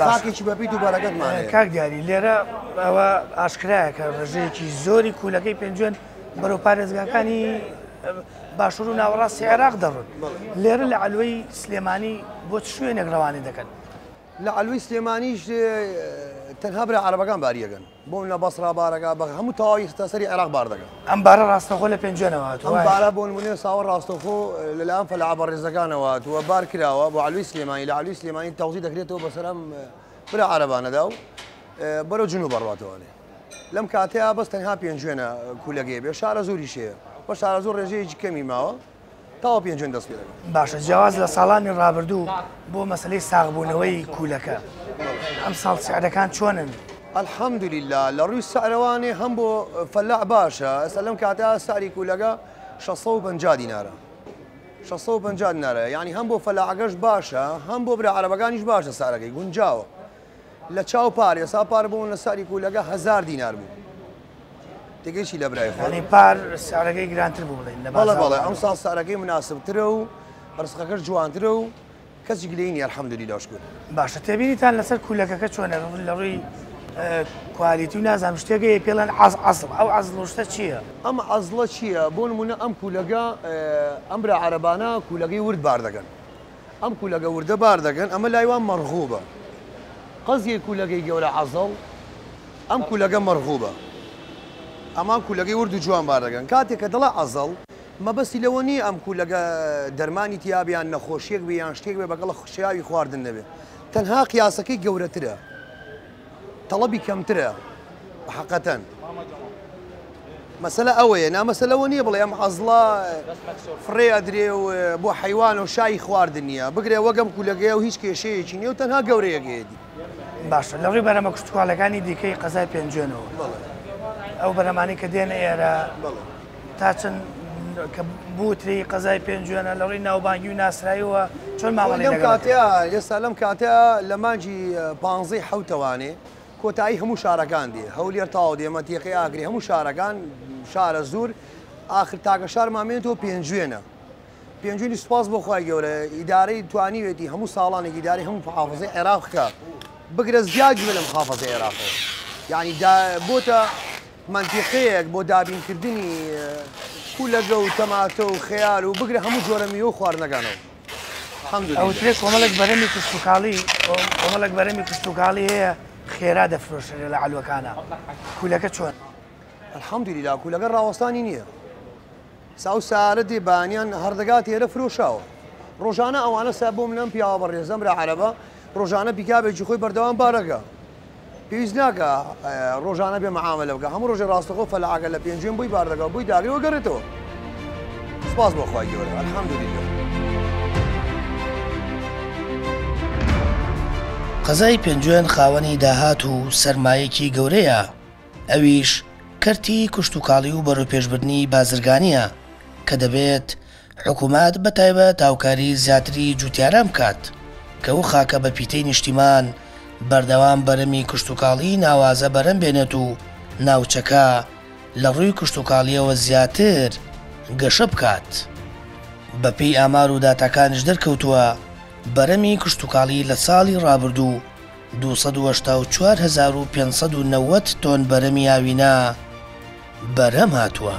خاکێکی بەپیت و بەرەکەتمان هەیە. کاک دیاری لێرە ئەوە ئاشکرایە کە ڕێژەیەکی زۆری کوولەکەی پێنجوێن بەرەو پارێزگاکانی باشوور و ناوەڕاستی عێراق دەڕۆن لێرە لە عەلوەی سلێمانی بۆ چ شوێنێک ڕەوانەی دەکەن؟ لە عەلوەی سلێمانیش تەنها برا عەرەبەکان باری ئەکەن بۆ منە بەسڕا بارەکە بە هەموو تەواوی سەرتاسەری عێراق بار دەکەن. ئەم بارە ڕاستەوخۆ لە پێنجوێنەوە هاتووە ئەم بارە بۆ نمونە ساوە ڕاستەوخۆ لەلایەن فەلاحە بەڕێزەکانەوە هاتووە بار کراوە بۆ عەلوەی سلێمانی لە عەلوەی سلێمانی تەوزیع دەکرێتەوە بەسەر ئەم برا عەرەبانەدا و بەرەو جنوب ئەڕواتەوانێ لەم کاتەیا بەس تەنها پێنجوێنە کولەکەی بێ شارەزووریش هەیە بە شارەزوور ڕێژەیەکی کەمی ماوە تاوە پێنجوێن دەست پێ دەکەن. باشە جیاواز لە ساڵانی ڕابردوو بۆ مەسەلەی ساغبوونەوەی کوولەکە ئەمساڵ سعرەکان چۆنن؟ الحمدللە لە ڕووی سعرەوانێ هەم بۆ فەلاح باشە ئێستا لەم کاتە سعری کوولەکە 650 دینارە 650 دینارە یعنی هەم بۆ فەلاحەکەش باشە هەم بۆ برا عەرەبەکانیش باشە سعرەکەی گونجاوە لە چاو پار ئێستا پار بۆ لە سعری کوولەکە 1000 دینار بوو تێگەیشتی لە برای خۆت؟ یانی پار سعرەکەی گرانتر بوو بڵێین لە بەڵێ بەڵێ ئەمساڵ سعرەکەی مناسبترە و ڕزقەکەش جوانترە و کەسی گلەیی نیە الحمدللە و شکر. باشە تێبینیتان لەسەر کولەکەکە چۆنە لە ڕووی کوالیتی و نازانم شتێک هەیە پێڵێن عەز عەزڵ ئەو عەزڵ و شتە چییە؟ ئەم عەزڵە چییە بۆ نمونە ئەم کولەگە ئەم برا عەرەبانە کولەگەی ورد بار دەکەن ئەم کولەگە وردە بار دەکەن ئەمە لای وان مەرغوبە قەزیەی کولەگەی گەورە عەزڵ ئەم کولەگە مەرغوبە ئەمان کولەگەی ورد و جوان بار دەکەن کاتێک کە دەڵێ عەزڵ مەبەستی لەوە نییە ئەم کولەگە دەرمانی تیابێ یان نەخۆشیەک بێ یان شتێک بێ بەگەڵە شیاوی خواردن نەبێ تەنها قیاسەکەی گەورەترە تەڵەبی کەمترە حەقەتەن مەسەلە ئەوەیە نا مەسەلە ئەوە نییە بڵێ ئەم عەزڵە فڕێ ئەدرێ و بۆ حەیوانە و شایی خواردن نییە بگرێ وەگەم کولەگەیە و هیچ کێشەیەکی نییە و تەنها گەورەیەکەیەتی. باشە لە ڕووی بەرهەمە کشتوکاڵیەکانی دیکەی قەزای پێنجوێنەوە ئەو بەرهەمانەی کە دێنە ئێرە تا چەند کە بوتری قەزای پێنجوێنە لە ڕووی ناوبانگی و ناسراییەوە چۆن مامەڵەی لەم لەگەڵ دەکرێت؟ کاتەیا ئێستا لەم کاتەیا لە مانگی پانزەی حەوتەوانێ کۆتایی هەموو شارەکان دێ هەولێر تەواو دێ مەنتیقەی ئاگرێ هەموو شارەکان شارەزوور ئاخر تاکە شارمان مێنێتەوە پێنجوێنە پێنجوێنی سوپاس بۆ خوای گەورە ئیدارەی توانیوێتی هەموو ساڵانێک ئیدارەی هەموو محافزەی عێراق بکا بگرە زیادی بێ لە محافزەی عێراقەوە یعنی بۆتە مەنتیقەیەک بۆ دابینکردنی کولەگە و تەماتە و خەیار و بگرە هەموو جۆرە میوە و خواردنەکانەوە. الحمدللە. ئەوترێ کۆمەڵێک بەرهەمی کشتوکاڵی کۆمەڵێک بەرهەمی کشتوکاڵی هەیە خێرا دەفرۆشرێ لە عەلوەکانا کولەکە چۆن؟ الحمدللە کولەکە ڕاوەستانی نییە سا و سارە دێ بەیانیان هەر دەگات ئێرە فرۆشاوە ڕۆژانە ئەوانە سا بۆ من ئەم پیاوە بەڕێزەم برا عەرەبە ڕۆژانە پیکابێکی خۆی بەردەوام بارەکە پێویست ناکا ڕۆژانە بێ معامەلە بکا هەموو ڕۆژێ ڕاستەخۆ فەلاعەکە لە پێنجوێن بۆی بار دەکا و بۆی داگرێ و گەڕێتەوە سپاس بۆ خوای گەورە الحمدللە. قەزای پێنجوێن خاوەنی داهات و سەرمایەکی گەورەیە، ئەویش کەرتی کشتوکاڵی و بەرەوپێشبردنی بازرگانییە کە دەبێت حکومەت بە تایبەت هاوکاری زیاتری جوتیاران بکات کە ئەو خاکە بە پیتەی نیشتیمان بەردەوام بەرەمی کشتوکاڵی ناوازە بەرەم بێنێت و ناوچەکە لە ڕووی کشتوکاڵیەوە زیاتر گەشە بکات. بەپێی ئامار و داتاکانیش دەرکەوتووە بەرەمی کشتوکاڵی لە ساڵی ڕابردوو 284590 تۆن بەرەمی ئاوینە بەرهەم هاتووە.